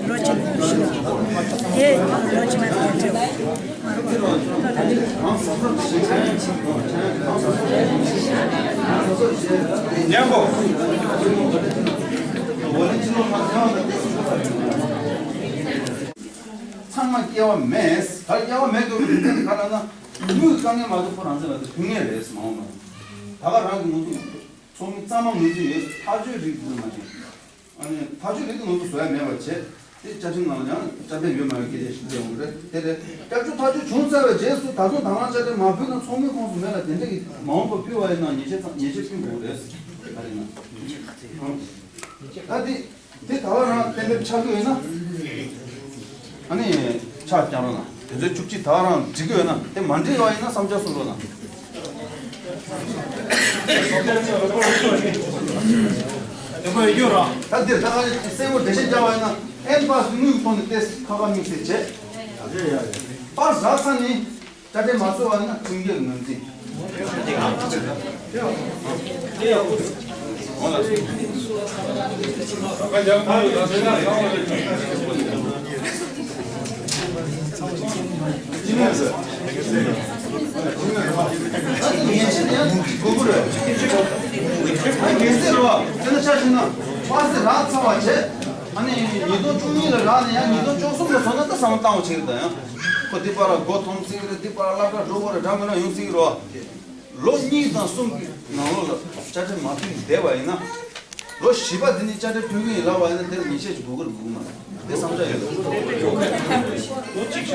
ལོ་གཅིག་ལོ་གཅིག་དེ་ལོ་གཅིག་མ་དེ་སྤྲད། ཉན་པོ། ཚང་མ་སྐྱེ་བ་མེད། ད་སྐྱེ་བ་མེད་དགོས་པའི་རྒྱུ་མཚན་དེ་ག་ལབ་ན། དངུལ་དཀའ་ངལ་མ་གཏོགས་ཁོ་རང་ཚོ་ལ་དེ་ཕན་ངེས་རེད་མ་འོངས་པ། ད་ག་རང་གི་ངོས་འཛིན་ཚོགས་མི་གཙང་མ་ངོས་འཛིན་ཡོད། ཐག་གཅོད་རིགས་དེ་མ་རེད། ཨ་ནི་ཐག་གཅོད་རིགས་དེ་ང་ཚོ་བཟོ་ཡ་མེད་པ་བྱས། དེ་བཅའ་ཁྲིམས་ནང་ཡང་དཔྱ་དཔེ་ཡོད་མ་ཡོད་སྐད་ཆ་ཞིག་བཤད་ཡོང་གི་རེད། དེ་རེད། སྐྱབས་བཅོལ་ཐག་གཅོད་བྱུང་ཚར་བའི་རྗེས་སུ་ད་དུང་དང་བླངས་དཔྱ་ཁྲལ་མ་ཕུལ་ན་ཚོགས་མིའི་ཁོངས་སུ་མེད་ལ། དེ་འདྲ་གི་མ་འོངས་པར་ཕུལ་བ་ཡིན་ན་ཉེས་ཆད་ཚང་ཉེས་ཆད་ཕུལ་དགོས་རེད། ད་རེད་ན། ད་དེ་དེ་ད་བར་རང་གཏན་འབེབས་ཆགས་ཀྱི་ཡོད་ན། ཨ་ནི་ཕྱག་བརྐྱང་རོགས་གནང་། དེ་ཚོའི་བཅུ་གཅིག་ད་བར་རང་འགྲིག་གི་ཡོད་ན། དེ་མ་འགྲིག་པ་ཡིན་ན་བསམ་འཆར་གསུང་རོགས་གནང་། དེ་ཁོ་ཡོད་རྒྱུ་རོ། ད་འདིར་ད་ག་གསལ་པོ་འགྲེལ་བཤད་རྒྱག་པ་ཡིན་ན། ཨེན་པཱ་སི་དངུལ་གྱི་ཐོག་ནས་ཏེ་ཁ་པར་དམིགས་བསལ་བྱས། པར་བཞག་ཚར་ནས་དཔྱ་ཁྲལ་མ་བཟོ་བ་ཡིན་ན་ཁྲིམས་འགལ་ངོས་འཛིན། ཉེས་ཆད་ཡང་དགོས་ཀྱི་རེད། ཨ་ཉེས་ཆད་རེད་བ། དེ་ལ་ཆ་བཞག་ན་པར་སི་རག་ཚར་བ་བྱས། ཨ་ནི་ཉིས་སྟོང་བཅུ་གཉིས་ལ་རག་ནས་ཡང་ཉིས་སྟོང་བཅུ་གསུམ་ལ་བཟོ་ན་ད་བསམ་བློ་བཏང་བ་བྱེད་ཀྱི་ད་ཡང་། ཁོ་འདི་པར་སྒོ་ཐོམ་ཚིག་རེད། འདི་པར་སློབ་གྲྭ་འགྲོ་དགོས་རེད། འདྲ་མི་འདྲ་ཡོང་སྲིད་ཀྱི་རེད་བ། ལོ་གཉིས་དང་གསུམ་གྱི་ནང་ལོགས་ལ་དཔྱ་ཁྲལ་མ་ཕུལ་བསྡད་པ་ཡིན་ན། ལོ་བཞི་པ་འདི་ནས་དཔྱ་ཁྲལ་ཕུལ་གྱི་ཡིན་ལབ་པ་ཡིན་ན། དེར་ཉེས་ཆད་ཅིག་དགོས་ཀྱི་རེད་དགོས་ཀྱི་མ་རེད། དེ་བསམ་འཆར་ཡོད། ལོ་གཅིག་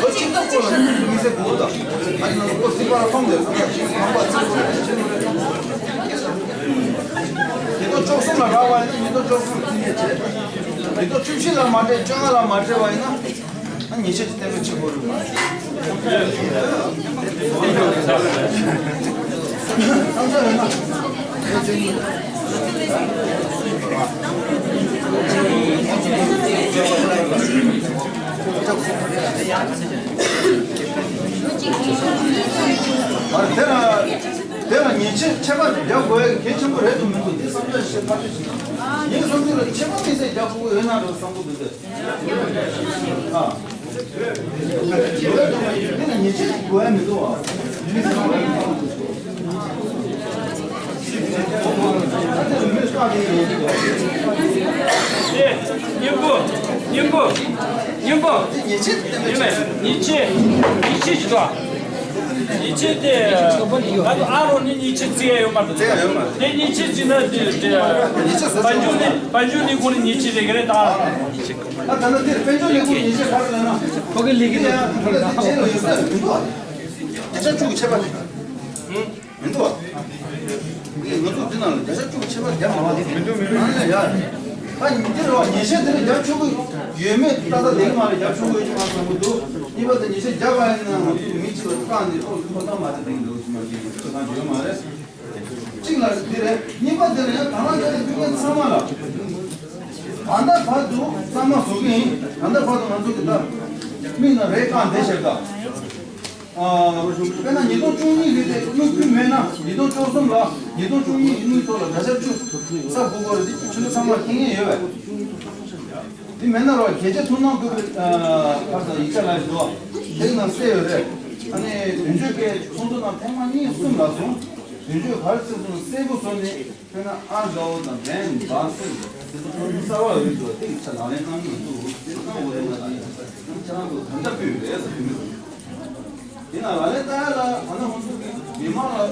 ལོ་གཅིག་ལྟ་སྐོར་ལ་དམིགས་བསལ་དགོས་ཀྱི་ད། ཨ་ནི་ནང་ལོ་སྐོར་ཚིག་པར་མཐོང་དེ་བསམ་འཆར་ཅིག་ཁང་པ་ཚིག་པར་ཕྱིན་ནོ་རེད། ཉིས་སྟོང་བཅུ་གསུམ་ལ་རག་པ་ཡིན་ན་ཉིས་སྟོང་བཅུ་གསུམ་རྩིས་མེད་བྱས། ཉིས་སྟོང་བཅུ་བཞི་ལ་མ་སྤྲད། བཅོ་ལྔ་ལ་མ་སྤྲད་པ་ཡིན་ན། ཨ་ཉེས་ཆད་ཀྱི་གཏན་འབེབས་བྱེད་དགོས་རེད་མ་རེད། ཨ་དེ་ལ་དེ་ལ་ཉེས་ཆད་ཆད་པ་རྒྱག་དགོས་ཡ་གལ་ཆེན་པོ་རེད་དམ་མི་འདུག་དེ་བསམ་ཚུལ་ཞིག་ཐག་གཅོད་བྱེད་ན། ངའི་བསམ་ཚུལ་ལ་ཆད་པ་དམིགས་བསལ་རྒྱག་དགོས་ཀྱི་ཡོད་ན་རེད་བསམ་གྱི་འདུག་སྟེ། ཨ། དེ་ལ་ཉེས་ཆད་དགོས་ཡ་མི་འདུག་བ། སྙིང་པོ། སྙིང་པོ། སྙིང་པོ། ཉེས་ཆད་དེ་མེད། ཉེས་ཆད། ཉེས་ཆད་ཅིག་འདུག་ཉེས་ཆད་དེ། ད་ཨ་རོ་ནི་ཉེས་ཆད་བརྩི་ཡ་ཡོད་མ་རེད། བརྩི་ཡ་ཡོད་མ་རེད། དེ་ཉེས་ཆད་བརྩིས་ན་དེ་དེ། ཉེས་ཆད་བཟོ་བཅོས་བྱེད་དགོས། དཔལ་འབྱོར་ནི་ལས་ཁུངས་ནས་ཉེས་ཆད་རེ་ག་རེ་བཏང་། ད་ད་ལྟ་དེར་དཔལ་འབྱོར་ལས་ཁུངས་ཉེས་ཆད་ག་རེ་ལབ་ན། ཁོ་གི་ལས་ཀྱི་ཡ་ད་ལྟ་དེ་བྱས་ལ་ཡོད་ས་མི་འདུག་བ། བརྒྱ་ཆ་བཅུ་གི་ཆད་པ་དེ། ཧུམ། མི་འདུག་བ། ངས་ང་ཚོ་འདི་ནང་ལ་བརྒྱ་ཆ་བཅུ་གི་ཆད་པ་བརྒྱབ་མ་བ་དེ་མི་འདུག་མི་འདུག་ཨ་ནི་ཡ། ད་ཉིན་དེ་རེད་བ། ཉེས་ཆད་དེ་ནི་བརྒྱབ་ཆོག་གི་ཡོད་མེད་ཏག་ཏག་བསྡད་ཀྱི་མ་རེད། བརྒྱབ་ཆོག་གི་ཡོད་ཀྱི་མ་རེད་བསམ་གྱི་འདུག་གཉིས་པ་དེ་ཉེས་ཆད་བརྒྱབ་པ་ཡིན་ན་ང་ཚོ་མི་གཅིག་ལ་བཀག་ནས་ཐོག་ཐོག་ཐག་མ་བྱས་བསྡད་ཀྱི་འདུག་ཟེར་མ་ཞིག་ཐོག་ཐག་ཡོད་མ་རེད། གཅིག་ལ་དེ་རེད། གཉིས་པ་དེ་ལ་ཡང་དང་བླངས་དཔྱ་ཁྲལ་ཕུལ་མཁན་ཚང་མ་ལ། ད་ལྟ་བར་དུ་གཙང་མ་བཟོ་གི་ཡིན། ད་ལྟ་བར་དུ་ང་ཚོ་གི་ད་མིག་ནང་རེ་བཀང་བསྡད་ཤག་ད། ཨ། དཔེར་ན་ཉིས་སྟོང་བཅུ་གཉིས་ལོའི་དེ་དངུལ་ཕུལ་མེད་ན། ཉིས་སྟོང་བཅུ་གསུམ་ལ་ཉིས་སྟོང་བཅུ་གཉིས་ཀྱི་དངུལ་ཐོག་ལ་བརྒྱ་ཆ་བཅུ་གསབ་དགོས་པ་རེད། དེ་ཁྱོད་ཚོ་ཚང་མ་མཁྱེན་མཁན་ཡོད་པས། དེ་མེད་ན་རོགས། གལ་ཆེ་ཐུགས་སྣང་དགོས་པའི་ཨ་ཁ་སང་ཡིག་ཆ་ལ་ཞུ་བ་དེ་ནང་གསལ་ཡོད་རེད། ཨ་ནི་དོན་གཅོད་པས་ཚོགས་འདུ་ནང་ཐེངས་མ་གཉིས་གསུམ་ལ་སོང་། དོན་གཅོད་ག་རེ་གསལ་སོང་གསལ་པོ་བཟོ་ནས། དཔེར་ན་ཨ་དགའ་བོ་དང་བན་སྦ་སི་དེ་ཚོ་ཚོགས་འདུ་གསར་པ་འོས་འདུག་དེ་ཡིག་ཆ་ལག་ལེན་གནང་གི་མི་འདུག་དེ་གནང་དགོས་རེད་མ་གཏོགས་ཁྱེད་རང་ཚོ་གང་འདྲ་ཕུལ་ཡོད་རེད་ཟེར་གྱི་མི་འདུག་དེ་ན་ལག་ལེན་བསྟར་ཡ་ལ་ད་ནང་ང་ཚོ་གི་མི་མང་ལ་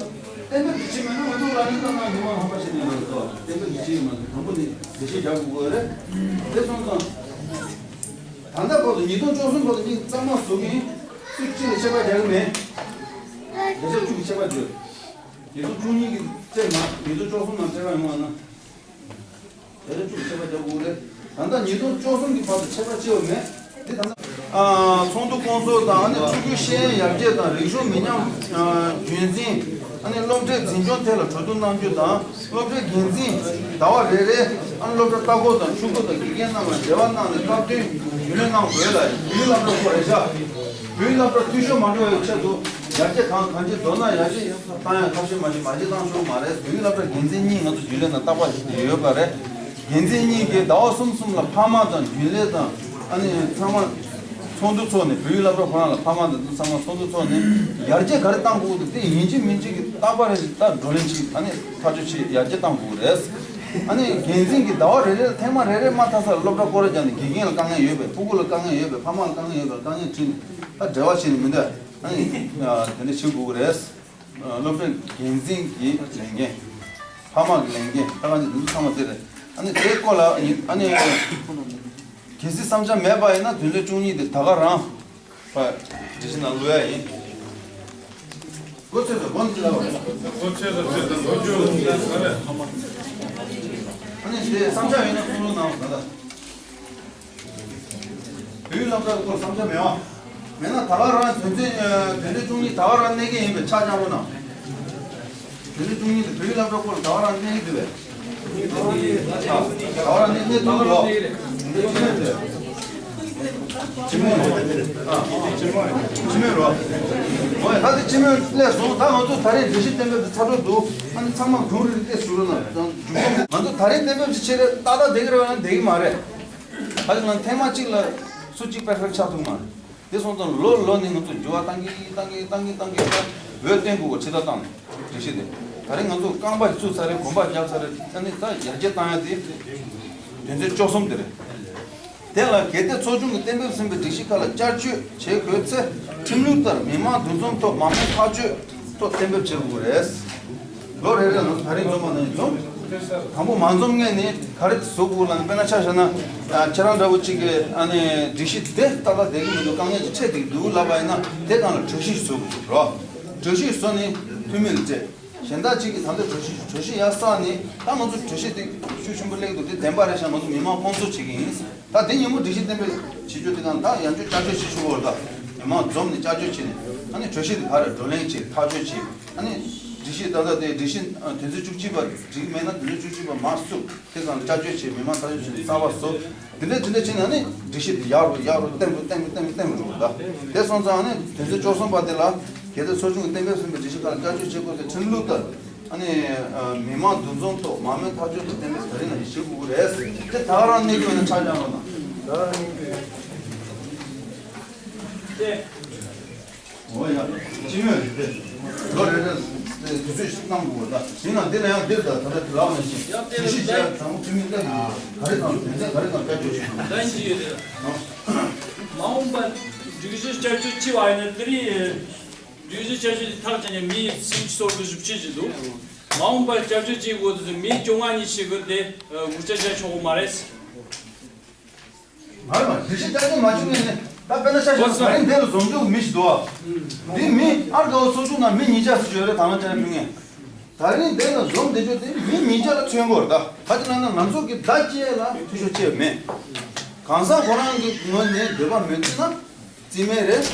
གཏན་འབེབས་ཀྱི་ཆེད་མེད་ན་ང་ཚོ་ལག་ལེན་བསྟར་ན་མི་མང་ཧམ་པ་བཤད་ནས་ཡོད་རེད་དོ། གཏན་འབེབས་ཀྱི་ཆེད་མ་གཏོགས་དང་པོ་ནས་འགྲེལ་བཤད་རྒྱག་དགོས་ཀྱི་ཡོད་རེད། དེ་སོང་ཙང་ད་ལྟ་བར་དུ་ཉིས་སྟོང་བཅུ་གསུམ་བར་དུ་གཉིས་གཙང་མ་བཟོ་གི་ཡིན། སུ་གཅིག་ལ་ཆད་པ་རྒྱག་གི་མེད། བརྒྱ་ཆ་བཅུ་གི་ཆད་པ་བརྗོད། ཉིས་སྟོང་བཅུ་གཉིས་ཀྱི་ཚེ་མ་ཉིས་སྟོང་བཅུ་གསུམ་ནང་ཆད་པ་ཡོང་བ་ན། བརྒྱ་ཆ་བཅུ་ཆད་པ་རྒྱག་དགོས་རེད། ད་ལྟ་ཉིས་སྟོང་བཅུ་གསུམ་གྱི་བར་དུ་ཆད་པ་བཅད་པ་མེད། འདི་ད་ལྟ། ཨ། ཚོགས་འདུ་སྐོང་ཚོགས་དང་། ཨ་ནི་ཕྲུ་གུའི་ཤེས་ཡོན་ཡར་རྒྱས་དང་རིག་གཞུང་མི་ཉམས། ཨ། རྒྱུན་འཛིན། ཨ་ནི་སློབ་གྲྭའི་འཛིན་སྐྱོང་ཐད་ལ་གྲོས་བསྡུར་གནང་རྒྱུ་དང་། སློབ་གྲྭའི་འགན་འཛིན་ཟླ་བ་རེ་རེ། ཨ་ནི་སློབ་གྲྭ་ལྟ་སྐོར་དང་ཕྲུ་གུ་དང་དགེ་རྒན་རྣམས་ལ་འབྲེལ་བ་གནང་ནས་སྟབས་བསྟུན་རྒྱུན་ལས་གནང་དགོས་ལ། བོད་ཡིག་སློབ་གྲྭ་སྐོར་རེ་བཞག་བོད་ཡིག་སློབ་གྲྭ་འཐུས་ཤོར་མ་འགྲོ་བའི་ཆེད་དུ་ཡར་རྒྱས་གང་གང་ཅི་མདོར་ན་ཡར་རྒྱས་བཏང་ཡ་ཐབས་ཤེས་མ་བྱེད་མ་བྱེད་བཏང་ཆོག་མ་རེད། བོད་ཡིག་སློབ་གྲྭ་འགན་འཛིན་གཉིས་ང་ཚོ་རྒྱུན་ལས་ནང་རྟག་པར་ཞུགས་ཏེ་ཡོད་པ་རེད། འགན་འཛིན་གཉིས་ཀྱིས་ཟླ་བ་གསུམ་གསུམ་ལ་ཕ་མ་དང་རྒྱུན་ལས་དང་། ཨ་ནི་ཚང་མ་ཚོགས་འདུ་ཚོགས་ནས། བོད་ཡིག་སློབ་གྲྭ་ཁོ་རང་ལ་ཕ་མ་དང་ཚང་མ་ཚོགས་འདུ་ཚོགས་ནས་ཡར་རྒྱས་ག་རེ་གཏང་དགོས་འདུག་དེ་ཡིན་གཅིག་མིན་གཅིག་གི་རྟག་པར་རེ་ད་བགྲོ་གླེང་ཅིག་ཨ་ནི་ཐག་གཅོད་བྱེད་ཡར་རྒྱས་གཏང་དགོས་རེད། ཨ་ནི་འགན་འཛིན་གྱིས་ཟླ་བ་རེ་རེ་ལ་ཐེངས་མ་རེ་རེ་མ་མཐའ་ས་ལ་སློབ་གྲྭ་སྐོར་ར་རྒྱག་ནས་དགེ་རྒན་ལ་དཀའ་ངལ་ཡོད་པས། ཕྲུ་གུ་ལ་དཀའ་ངལ་ཡོད་པས། ཕ་མ་ལ་དཀའ་ངལ་ཡོད་པས། དཀའ་ངལ་དྲིས་ནས་ད་འབྲེལ་བ་བྱས་ནས་མི་འདོད། ཨ་ནི་དེ་འདྲ་བྱེད་དགོས་ཀྱི་རེད། སློབ་གྲྭའི་འགན་འཛིན་གྱི་ལས་འགན། ཕ་མ་གི་ལས་འགན། ད་ག་ནི་འདི་ཚོ་ཚང་མ་དེ་རེད། ཨ་ནི་དེའི་སྐོར་ལ་ཨ་ནི་ གལ་སྲིད་བསམ་འཆར་མེད་པ་ཡིན་ན་དོན་ཚན་བཅུ་གཉིས་དེ་ད་ག་རང་སྒྲིག་གཞི་ནང་བླུག་ཡ་ཡིན། མགོ་ཚོས་དང་མགོ་འདི་ལ་བ། མགོ་ཚོས་དང་ཚོས་དང་མགོ་བཅོས་དང་ས་རེད། ཨ་ནི་དེ་བསམ་འཆར་ཡོད་ན་གསུང་རོགས་གནང་ད་ལྟ། བོད་ཡིག་སློབ་གྲྭའི་སྐོར་བསམ་འཆར་མེད་པ། མེད་ན་ད་ག་རང་དོན་ཚན་དོན་ཚན་བཅུ་གཉིས་ད་ག་རང་གནས་ཀྱི་ཡིན་པས་ཆ་བཞག་རོགས་གནང་། དེ་ནས་བཅུ་གཉིས་དེ་བོད་ཡིག་སློབ་གྲྭ་སྐོར་ལ་ད་ག་རང་གནས་ཀྱི་འདུག་པས། ད་ག་རང་གནས་གནས་ཐུབ་འདུག་དེ་ཅི་མོས་རེད། ཨ། ཅི་མོས་རེད། ཅི་མོས་རེད། འོ་ཡ་ད་དེ་ཅི་མོས་སླེབས་སོང་། ད་ང་ཚོ་ད་རེས་སྒྲིག་གཞི་གཏན་འབེབས་དེ་ཚར་འགྲོ་འདུག་ཨ་ནི་ཚང་མ་གུང་རེད་དེ་ཟུར་ན་མཇུག་སྡོམ། ང་ཚོ་ད་རེས་གཏན་འབེབས་ཅིག་བྱས་རེད་ཏག་ཏག་བསྡད་ཀྱི་རེད་པ་ན་བསྡད་ཀྱི་མ་རེད། ད་ཅི་ང་ཐེངས་མ་གཅིག་ལ་སུ་གཅིག་པེར་ཕེག་ཆགས་ཐུབ་མ་རེད། དེ་སོང་ཙང་ལོ་ལོ་ནས་ང་ཚོ་འགྱུར་བ་བཏང་གི་བཏང་གི་བཏང་གི་བཏང་གི་ད་འོས་བསྟན་དགོས་པ་ཕྱི་ད་བཏང་སྒྲིག་གཞི་དེ། ད་རེས་ང་ཚོ་རྐང་པ་ཞིག་བཙུགས་ཚར་རེད། གོམ་པ་བརྒྱབ་ཚར་རེད། ཨ་ནི་ད་ཡར་རྒྱས་བཏང་ཡ་དེ་དོན་ཚན་བཅུ་གསུམ་དེ་རེད། དེ་ལ་གལ་ཏེ་ཚོགས་ཆུང་གིས་གཏན་འབེབས་ཟིན་པའི་སྒྲིག་གཞི་ཁག་ལ་བསྐྱར་བཅོས་བྱེད་དགོས་ཚེ་ཁྲིམས་ལུགས་ལྟར་མི་མང་འདུ་འཛོམས་ཐོག་མང་མོས་ཐག་གཅོད་ཐོག་གཏན་འབེབས་བྱེད་དགོས་རེད། ལོ་རེ་རེ་ནང་ད་རེས་འཛོམས་པ་ནང་འཛོམས། དང་པོ་མ་འཛོམས་སྔོན་ནས་ག་རེ་བཟོ་དགོས་ལབ་ན། དཔེར་ན་ཆ་བཞག་ན་ཁྱེད་རང་འདྲ་བོ་གཅིག་གིས་ཨ་ནི་སྒྲིག་གཞི་དེ་ཏག་ཏག་བསྡད་ཀྱི་མི་འདུག་དཀའ་ངལ་ཅིག་འཕྲད་བསྡད་ཀྱི་འདུག་ལབ་པ་ཡིན་ན་དེ་སྒང་ལ་གྲོས་གཞི་ཞིག་བཟོ་དགོས་རོགས། གྲོས་གཞི་བཟོ་ནས་འཐུས་མི་ལ་སྤྲད། གཞན་དག་ཅིག་གིས་ད་ལྟ་གྲོས་གཞི་གྲོས་གཞི་ཡར་བསགས་ནས་ད་ང་ཚོ་གྲོས་གཞི་དེ་ཤུགས་ཆེན་པོ་སླེབས་འདུག་དེ་བདེན་པ་རེད་ཤག་ང་ཚོ་མི་མང་སྐོང་ཚོགས་བྱེད་ཀྱི་ཡིན། ད་དེ་ཉིན་མོ་སྒྲིག་གཞི་གཏན་འབེབས་བྱེད་རྒྱུ་དེ་སྒང་ད་ཡང་བསྐྱར་བསྐྱར་བཅོས་བྱེད་ཆོག་གི་རེད། ད་མི་མང་འཛོམས་ནས་བསྐྱར་བཅོས་བྱས་ནས་ཨ་ནི་གྲོས་གཞི་དེ་ག་རེ་བགྲོ་གླེང་བྱས་ཐག་གཅོད་བྱས། ཨ་ནི་སྒྲིག་གཞི་ད་ལྟ་དེ་སྒྲིག་གཞི་ཨ་དོན་ཚན་བཅུ་གཅིག་པ་འགྲིག་མེད་ན་དོན་ཚན་བཅུ་གཅིག་པ་མར་བསུབ། དེ་ཙང་བསྐྱར་བཅོས་བྱས་མི་མང་ཐག་གཅོད་བྱས་ནས་གསར་པ་བཟོ། དེ་འདྲ་དེ་འདྲ་བྱས་ནས་ཨ་ནི་སྒྲིག་གཞི་དེ་ཡག་རུ་ཡག་རུ་བརྟན་རུ་བརྟན་རུ་བརྟན་རུ་བརྟན་རུ་འགྲོ་གི་རེད། ད་དེ་སོང་ཙང་ཨ་ནི་དོན་ཚན་བཅུ་གསུམ་པ་དེ་ལ་གལ་ཏེ་ཚོགས་ཆུང་གིས་གཏན་འབེབས་ཟིན་པའི་སྒྲིག་གཞི་ཁག་ལ་བསྐྱར་བཅོས་བྱེད་དགོས་ཚེ་ཁྲིམས་ལུགས་ལྟར་ཨ་ནི་མི་མང་འདུ་འཛོམས་ཐོག་མང་མོས་ཐག་གཅོད་དང་གཏན་འབེབས་ད་རེས་ནང་བཞིན་བྱེད་དགོས་ཀྱི་རེད། དེ་ད་ག་རང་གནས་དགོས་ན་ཆ་བཞག་རོགས་གནང་། འོ་ཡ། སྤྱི་མོས་རེད་པས། ལོ་རེ་རེ་དུས་ཚོད་ཞིག་གནང་དགོས་ད། ཡིན་ནའང་འདི་ལ་ཡང་འདིར་ད་ད་ལྟ་ལག་ནས་ཤིང་ཡང་དེ་སྒྲིག་གཞི་བྱས་དང་པོ་འཐུས་མི་བསྟན་དགོས། ག་རེ་དང་དོན་ཚན་ག་རེ་དང་བསྐྱར་བཅོས་བྱེད་དགོས། ལན་ཅི་ཡོད་རེད། མ་འོངས་པ་སྒྲིག་གཞི་བསྐྱར་བཅོས་བྱས་པ་ཡིན་ན་དེ་རིང་སྒྲིག་གཞི་བསྐྱར་བཅོས་དེ་ཐག་བཅད་ནས་མི་སུམ་ཅུ་སོ་དགུ་བཞི་བཅུ་ཅིག་འདུག་མ་འོངས་པ་བསྐྱར་བཅོས་བྱེད་དགོས་དུས་མི་བཅོ་ལྔ་ཉི་ཤུ་གི་དེ་ངོ་སྤྲོད་བྱ་ཆོག་གི་མ་རེད། མ་རེད་མ་རེད། སྒྲིག་གཞི་བསྐྱར་བཅོས་མ་བྱུང་ནས་ནི་ད་དཔེར་ན་ཆ་བཞག་ན་ད་རིང་འདི་ལ་འཛོམས་རྒྱུ་མི་ཞིག་འདུག་ཨ། འདི་མི་ཨར་དགའ་བོ་ཚོགས་ཆུང་ནང་མི་ཉིས་བརྒྱ་ཙམ་ཅིག་ཡོད་རེད། ད་ལྟ་བཅར་ཕུལ་མཁན། ད་རིང་འདི་ལ་འཛོམས་བསྡད་རྒྱུ་དེ་མི་ཉིས་བརྒྱ་ལ་མཚོན་གྱི་རེད། ད་ག་ཅི་ལབ་ན་ང་ཚོ་གི་ཟླ་བཅུ་ལ་འཐུས་ཤོར་ཅི་ཡང་མེད། གང་ཟག་ཁོ་རང་གི་ངོས་ནས་འདོད་པ་མེད་འདུག་ན་རྩིས་མེད་རེད།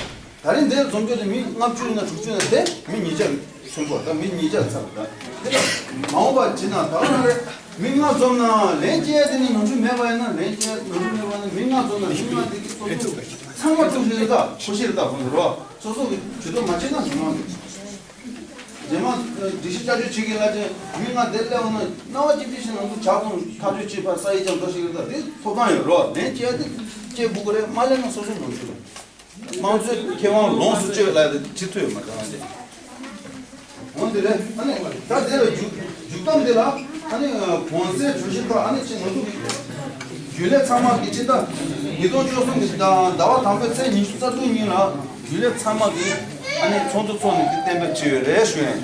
ད་རིང་འདིར་འཛོམས་རྒྱུ་དེ་མི་ལྔ་བཅུ་ཡིན་ན་དྲུག་ཅུ་ཡིན་ན་དེ་མི་ཉིས་བརྒྱ་མཚོན་གྱི་རེད། ད་མི་ཉིས་བརྒྱ་ཚར་རེད། ད་དེ་ལ་མ་འོངས་པ་བྱེད་ན་ད་ག་རང་རེད། མི་ལྔ་འཛོམས་ན་ལན་སྐྱེལ་ཡ་དེ་ནི་ནོར་འཁྲུལ་མེད་པ་ཡིན་ན་ལན་སྐྱེལ་ནོར་འཁྲུལ་མེད་པ་ཡིན་ན་མི་ལྔ་འཛོམས་ན་མི་ལྔ་དེ་གི་སོ་སོ་ཚང་མ་ཐུགས་རྗེ་ལ་ད་ཁོ་ཤེས་རེད། ད་ཁོ་ཚོ་རོ་སོ་སོ་གི་ཇུས་གཏོགས་མ་བྱེད་ན་མི་མང་གི་རྗེས་མ་སྒྲིག་གཞི་བསྐྱར་བཅོས་བྱེད་ཀྱི་ལ་ཅན་མི་ལྔ་དེ་སླེབས་འོང་ན་རྣ་བ་གཅིག་པུ་ཞིག་ནང་དུ་ཇ་ཁང་ཐག་གཅོད་བྱེད་པར་ས་ཡི་ཅང་འགྲོ་ཞིག་རེད། ད་དེ་ཐོབ་ཐང་ཡོད་རོ། ལན་སྐྱེལ་ཡ་དེ་སྐྱེལ་དགོས་ཀྱི་རེད། མ་སླེབས་ན་སོ་སོ་ནོར་འཁྲུལ་རེད། དམངས་གཙོའི་ཁེ་དབང་ལོངས་སུ་སྤྱོད་ལ་ཅི་ཐུབ་ཡོད་མ་རེད་ཨ་ཅེ། འོན་ཏེ་རེད། ཨ་ནི་ད་དེ་ལ་རྒྱུ་རྒྱུ་གཏམ་དེ་ལ་ཨ་ནི་གོང་གསལ་གྲོས་གཞི་ཁག་ཨ་ནི་ཅི་ང་ཚོ་རྒྱུན་ལས་ཚང་མ་གི་ཅི་ད་ཉིས་སྟོང་བཅུ་གསུམ་གི་ཟླ་ཟླ་བ་དང་པོའི་ཚེས་ཉི་ཤུ་རྩ་དྲུག་ཉིན་ལ་རྒྱུན་ལས་ཚང་མ་གི་ཨ་ནི་ཚོགས་འདུ་ཚོགས་ནས་དེ་གཏན་འབེབས་བྱས་ཡོད་རེད་ཞུ་ཡིན།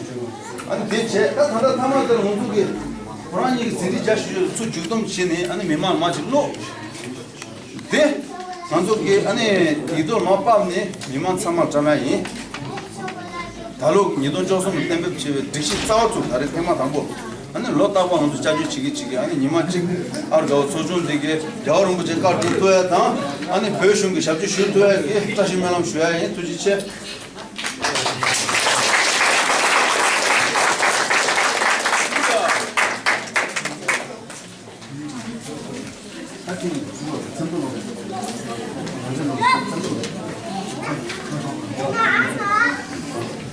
ཨ་ནི་དེ་བྱས་ད་ད་ལྟ་མཐའ་མ་དེ་ལ་ང་ཚོ་གི་ཁོ་རང་གཉིས་ཀྱི་ཟིན་བྲིས་རྒྱ་ཞུ་ཡོད་ཚུར་རྒྱུག་གཏམ་བྱས་ནས་ཨ་ནི་མི་མང་མ་ཅིག་ཀློག་དེ་ང་ཚོ་གི་ཨ་ནི་ཡིག་ཐོག་མར་ཕབ་ནས་མི་མང་ཚང་མར་བཀྲམ་ཡ་ཡིན། ད་ལོ་ཉིས་སྟོང་བཅུ་གསུམ་ལ་གཏན་འབེབས་བྱས་པའི་སྒྲིག་གཞི་རྩ་བ་ཚུར་ད་རེས་ཐེངས་མ་དང་པོ་ཨ་ནི་ལོ་རྟག་པར་ང་ཚོ་བསྐྱར་བཅོས་བྱེད་ཀྱི་བྱེད་ཀྱི་ཨ་ནི་ཉི་མ་གཅིག་ཨར་དགའ་བོ་ཚོགས་ཆུང་འདི་གའི་རྒྱལ་བ་རིན་པོ་ཆེ་བཀའ་དྲིན་ཐོབ་ཡ་དང་ཨ་ནི་བོད་གཞུང་གི་ཞབས་ཕྱི་ཞུ་ཐུབ་ཡ་གི་བཀྲ་ཤིས་སྨོན་ལམ་ཞུ་ཡ་ཡིན། ཐུགས་རྗེ་ཆེ།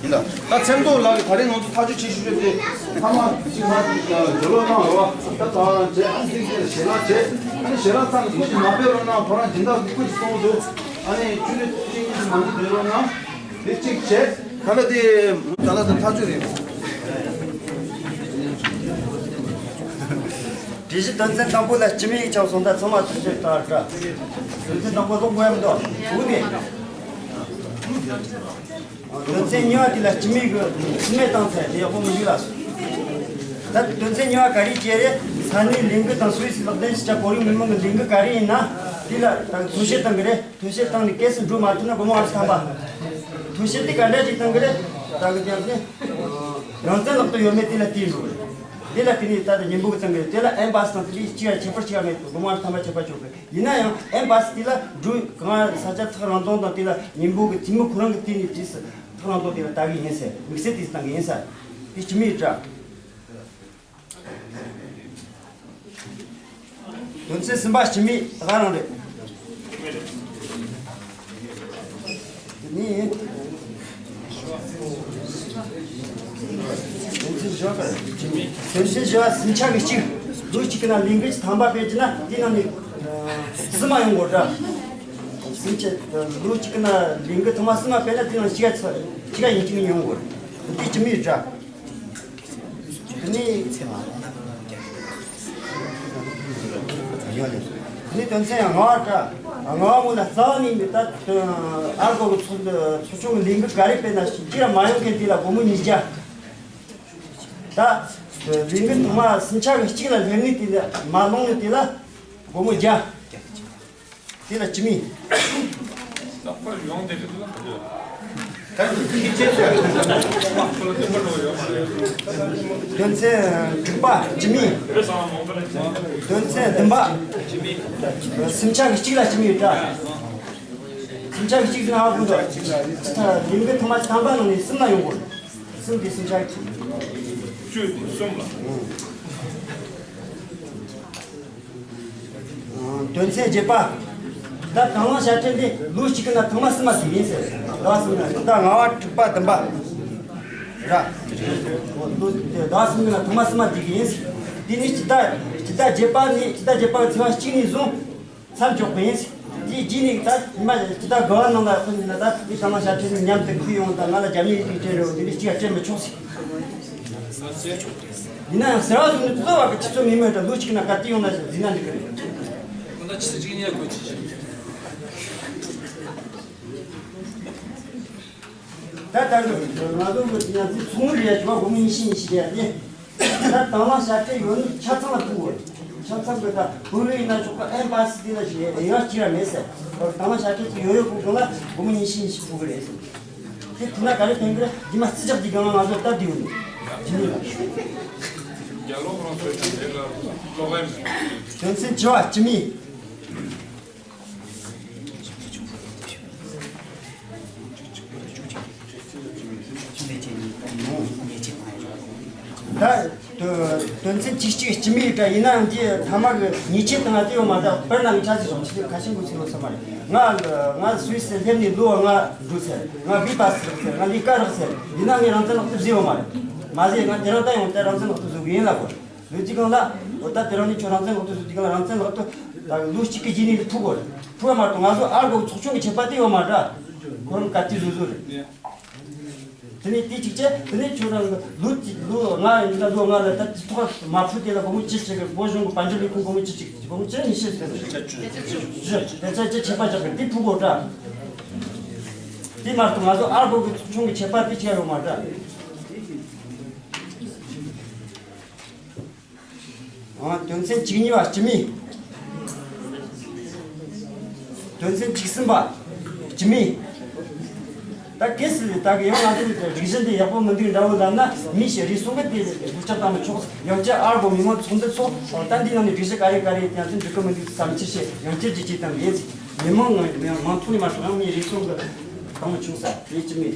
ཡིན་ད། ད་མཚན་ཐོག་ལགས་ཀྱིས་ད་རེས་ང་ཚོ་ཐག་གཅོད་བྱེད་ཤུགས་ཆེ་དེ་ཚང་མ་གཅིག་མ་གཅིག་བརྗོད་ལོག་གནང་རོགས། ད་ད་བྱས་ཨ་ནི་ཞལ་ལག་བྱས་ཨ་ནི་ཞལ་ལག་ཚང་གི་ཞིག་མ་སྤེལ་རོགས་གནང་། ཁོ་རང་སྦྱིན་བདག་གི་སྐུ་ཞིག་གཏོང་འདུག་ཨ་ནི་ཆུ་ཚོད་གཅིག་གཉིས་ཤིག་མ་འདི་བརྗོད་རོགས་གནང་། དེ་གཅིག་བྱས། ད་ལྟ་དེ་ད་ལྟ་དེ་ཐག་གཅོད་རེད། སྒྲིག་གཞི་དོན་ཚན་དང་པོ་ལ་སྤྱི་མོས་ཡིག་ཆ་སོང་ད་ཚང་མ་ཐུགས་རྗེ་ཆེ་ལྟར་འདྲ། དོན་ཚན་དང་པོ་ཀློག་དགོས་ཡ་མི་འདུག་འུ་ནས། དོན་ཚན་གཉིས་པ་དེ་ལ་སྤྱི་མོས་ཀྱི་སྤྱི་མོས་བཏང་ཚར་དེ་ཡག་པོ་མི་འདུག་ལ། ད་དོན་ཚན་གཉིས་པ་ག་རེ་བྱས་རེད། ས་གནས་ལས་འགུལ་དང་སུད་སི་ལག་ལེན་ཞིག་བྱ་བོད་རིགས་མི་མང་གི་ལས་འགུལ་ག་རེ་ཡིན་ན་དེ་ལ་ད་ཐུགས་བཞེད་གཏང་གི་རེད། ཐུགས་བཞེད་བཏང་ནས་གལ་སྲིད་འགྲོ་མ་ཐུབ་ན་སྒོར་མོ་ཨང་ཐམ་པ། ཐུགས་བཞེད་དེ་ག་འདྲ་ཅིག་བཏང་གི་རེད། ད་གི་དེ་ཡང་ནི་རང་བཙན་ལག་ཏུ་ཡོད་མེད་དེ་ལ་བལྟས་འགྲོ་གི་རེད། དེ་ལ་དེ་ནས་ད་ལྟ་ཉིན་འབུལ་གི་བཏང་གི་རེད། དེ་ལ་ཨེམ་པ་སི་དང་དེ་འདྲའི་གཅིག་ཡང་ཁྱད་པར་གཅིག་ཡང་མེད། སྒོར་མོ་ཨང་ཐམ་པ་ཁྱད་པར་ཆོད་གི། ཡིན་ན་ཡང་ཨེམ་པ་སི་དེ་ལ་འགྲོ་གང་ས་ཆ་ཐག་རིང་ཐུང་དང་དེ་ལ་ཉིན་འབུལ་གི་འཐུས་མི་ཁོ་རང་གི་དེ་ནས་དེ་སུ་ཐག་རིང་ཐུང་དེ་ལ་ལྟ་གི་ཡིན་ཟེར། དམིགས་བསལ་དེ་སུ་བཏང་གི་ཡིན་ཟེར། དེ་སྤྱི་མིའི་སྒྲ། དོན་ཚན་གསུམ་པ་སྤྱི་མིའི་ད་ག་རང་རེད། དེ་ནི། དོན་ཚན་བཞི་པ་སྤྱི་མི། དོན་ཚན་བཞི་པ་སུམ་ཆ་གི་གཅིག་ལོ་གཅིག་གི་ནང་ལས་འགུལ་གྱི་ཐམ་པ་སྤེལ་གྱི་ན་དེ་ནང་ནས་གསུམ་མ་ཡོང་དགོས་འདྲ། སུམ་ཆ་ལོ་གཅིག་གི་ནང་ལས་འགུལ་ཐོག་མ་གསུམ་མ་སྤེལ་ན་དེ་ནང་གཅིག་ག་ཚ་གཅིག་ག་ཡིན་གཅིག་མིན་ཡོང་དགོས། དེ་སྤྱི་མིའི་སྒྲ། དེ་ནས་དེ་ནས་དོན་ཚན་ལྔ་པ་འདྲ། ལྔ་པ་ངོ་ལ་རྩ་བ་ནས་མི་ལྟ། ཨར་གོ་གི་ཚོགས་འདུ་ཚོགས་ཆུང་གི་ལས་འགུལ་ག་རེ་སྤེལ་ན་ཅི་ལ་མ་ཡོང་མཁན་དེ་ལ་སྒོར་མོ་ཉིས་བརྒྱ། ད་ལས་འགུལ་ཐོག་མ་སུམ་ཆ་གི་གཅིག་ལ་སླེབས་ནས་དེ་ལ་མ་ལོངས་ནས་དེ་ལ་སྒོར་མོ་བརྒྱ། དེ་ལ་སྤྱི་མི། རྟག་པར་ཡོང་བསྡད་ཀྱི་འདུག་ལ། དོན་ཚན་དྲུག་པ་སྤྱི་མི། དོན་ཚན་བདུན་པ་སྤྱི་མི། སུམ་ཆ་གི་གཅིག་ལ་སྤྱི་མི་ཡོད་འདྲ། སུམ་ཆ་གི་གཅིག་ཟིན་ཧ་གོ་འདུག་ལས་འགུལ་ཐོག་མ་ཐམ་པ་ནང་ནས་གསུམ་ལ་ཡོང་དགོས། གསུམ་དེ་སུམ་ཆ་གི་གཅིག་བཅུ་དེ་གསུམ་ལ། དོན་ཚན་བརྒྱད་པ། ད་དང་བླངས་དཔྱ་ཁྲལ་འདི་ལོ་གཅིག་གི་ནང་ཐེངས་མ་གསུམ་མ་ཟིན་ཡིན་ཟེར། ཟླ་བ་གསུམ་ནང་ད་ལྔ་པ་དྲུག་པ་བདུན་པ་ར། ལོ་ཟླ་བ་གསུམ་གི་ནང་ཐེངས་མ་གསུམ་མ་ཟིན་གི་ཡིན་ཟེར། དེ་ནི་སྤྱི་ཟླ་སྤྱི་ཟླ་བརྒྱད་པ་ནས་སྤྱི་ཟླ་བརྒྱད་པ་གི་ཚེས་པ་གཅིག་ནས་བཟུང་མཚམས་འཇོག་གི་ཡིན་ཟེར། དེའི་རྗེས་ནས་ད་ཉི་མ་སྤྱི་ཟླ་དགུ་པ་ནང་ལ་ཁོ་ཡིན་ན་ད་དེ་དང་བླངས་དཔྱ་ཁྲལ་ནི་མཉམ་དུ་ཁུལ་ཡོང་དང་ང་ལ་རྒྱབ་གཉེར་ཡིན་དྲན་རེད། འོ་དེ་འདྲ་གཅིག་ཡང་སྤྲད་མི་ཆོག་ཟེར། ཡིན་ན་ཡང་ཟེར་བ་ཟུང་ནས་གཙོ་བ་གི་སྤྱི་ཚོགས་མི་མོས་དང་ལོ་གཅིག་ན་ག་དུས་ཡོང་ན་ཟིན་ན་འགྲིག་གི་རེད། ཁོ་ན་ཆུ་ཚོད་གཅིག་ཉལ་དགོས་ཀྱི་ཞིག་ད་ལྟ་གི་ང་ཚོ་གི་ཡང་ཚེ་ཚོང་རེད་ཡ་ཅུ་བ་སྒོར་མོ་ཉི་ཤུ་ཉི་ཤུ་རེད་ཡ་དེ། ད་དང་བླངས་དཔྱ་ཁྲལ་ཡོད་ནི་ཆ་ཚང་ལ་ཕུལ་དགོས། ཆ་ཚང་གི་ད་བུ་ལོན་ཡིན་ན་ཆོག་གི་ཨེམ་པ་སི་དེ་ལ་ཞིག་ཡོད་ཡ་ཅི་ར་མེད་ཟེར། དང་བླངས་དཔྱ་ཁྲལ་ཚོ་ཡོད་ཡོད་གོ་གོ་ལ་སྒོར་མོ་ཉི་ཤུ་ཉི་ཤུ་ཕུལ་གི་རེད་ཟེར། དེ་ཐུག་ན་ག་རེ་ཕན་གི་རེད། རྗེས་མ་རྩིས་རྒྱག་དུས་སྒང་ལ་ང་ཚོ་སྟབས་བདེ་ཡོད་ནི། རྗེས་མ་ལ། རྒྱ་ལོ་རང་ཚོའི་གྲངས་རིག་ལ་ཀློག་ག་ཡིན། དོན་ཚན་བཅུ་པ་སྤྱི་མི། ད་དོན་ཚན་བཅུ་གཅིག་སྤྱི་མིའི་གྲས་ཡིན་ནའང་དེ་ཐ་མ་གི་ཉེས་ཆད་དང་དེ་ཡོད་མ་རེད། དཔེར་ན་ངས་ཆ་ཚིག་བྱུང་ཆེད་ཁ་ཤས་འགོ་ཚུགས་ཡོད་ས་མ་རེད། ང་ང་སུད་སི་སླེབས་ནས་ལོ་ལྔ་འགྲོ་ཚར། ང་བི་པ་སི་རག་ཚར། ང་ལས་ཀ་རག་ཚར། ཡིན་ན་ངས་རང་བཙན་ལག་ཏུ་བཟོས་ཡོད་མ་རེད། མ་ཟད་ང་དེ་རིང་ད་ཡང་ད་རང་བཙན་ལག་ཏུ་བཟོ་གི་ཡིན་ལབ་དགོས། ལོ་གཅིག་གང་ལ་འོ་ད་དེ་རིང་ནས་ཁྱོད་རང་བཙན་ལག་ཏུ་བཟོ་དུས་གང་ལ་རང་བཙན་ལག་ཏུ་ད་ལོ་གཅིག་གི་རྗེས་ནས་ཕུལ་དགོས། ཕུལ་བ་མ་གཏོགས་ང་ཚོ་ཨར་གོ་གི་ཚོགས་ཆུང་གི་ཆད་པ་དེ་ཡོད་མ་རེད། ཁོ་རང་ག་དུས་བཟོ་བཟོ་རེད། དེ་ནས་དེ་གཅིག་བྱས། དེ་ནས་ཁྱོད་རང་གི་ལོ་གཅིག་ལོ་ལྔ་ཡིན་ན་ལོ་ལྔ་ལ་ད་དེ་ཐོག་མ་ཕུལ་དེ་ལ་སྒོར་མོ་བཅུ་ཞིག་གི་བོད་གཞུང་གི་དཔལ་འབྱོར་ལས་ཁུངས་སྒོར་མོ་བཅུ་ཞིག་སྒོར་མོ་བཅུ་ཉི་ཤུ་ཞིག་བྱས་ནས་བཅུ་བཅུ་དེ་ཚོ་ཆད་པ་བཞག་གི་དེ་ཕུལ་དགོས་འདྲ། དེ་མ་གཏོགས་ང་ཚོ་ཨར་གོ་གི་ཚོགས་ཆུང་གི་ཆད་པ་དེ་ཆད་ཡོད་མ་འདྲ། ཨང་། དོན་ཚན་བཅུ་གཉིས་པ་སྤྱི་མི། དོན་ཚན་བཅུ་གསུམ་པ་སྤྱི་མི། ད་གལ་སྲིད་ད་གི་ཡང་ང་ཚོའི་རིག་གཞི་འདི་ཡག་པོ་མི་འདུག་འདྲ་བོ་ལབ་ན་མི་ཞིག་རེ་ཟུང་གི་དེ་སྡུག་ཅག་བཏང་མི་ཆོག་ཡང་བསྐྱར་ཨར་གོ་མི་མང་ཚོགས་འདུ་ཚོགས་ད་འདི་ནང་ནས་སྒྲིག་གཞི་ག་རེ་ག་རེ་ཡང་ཚོད་འགྲིག་གི་མི་འདུག་བསམ་ཕྱིར་བཤད་ཡང་བསྐྱར་རྒྱུ་ཅིག་དང་ལས་མི་མང་མང་ཚོགས་ནས་མ་གཏོགས་ཡང་མི་རེ་ཟུང་གི་བཏང་མི་ཆོག་ས་དེ་སྤྱི་མི།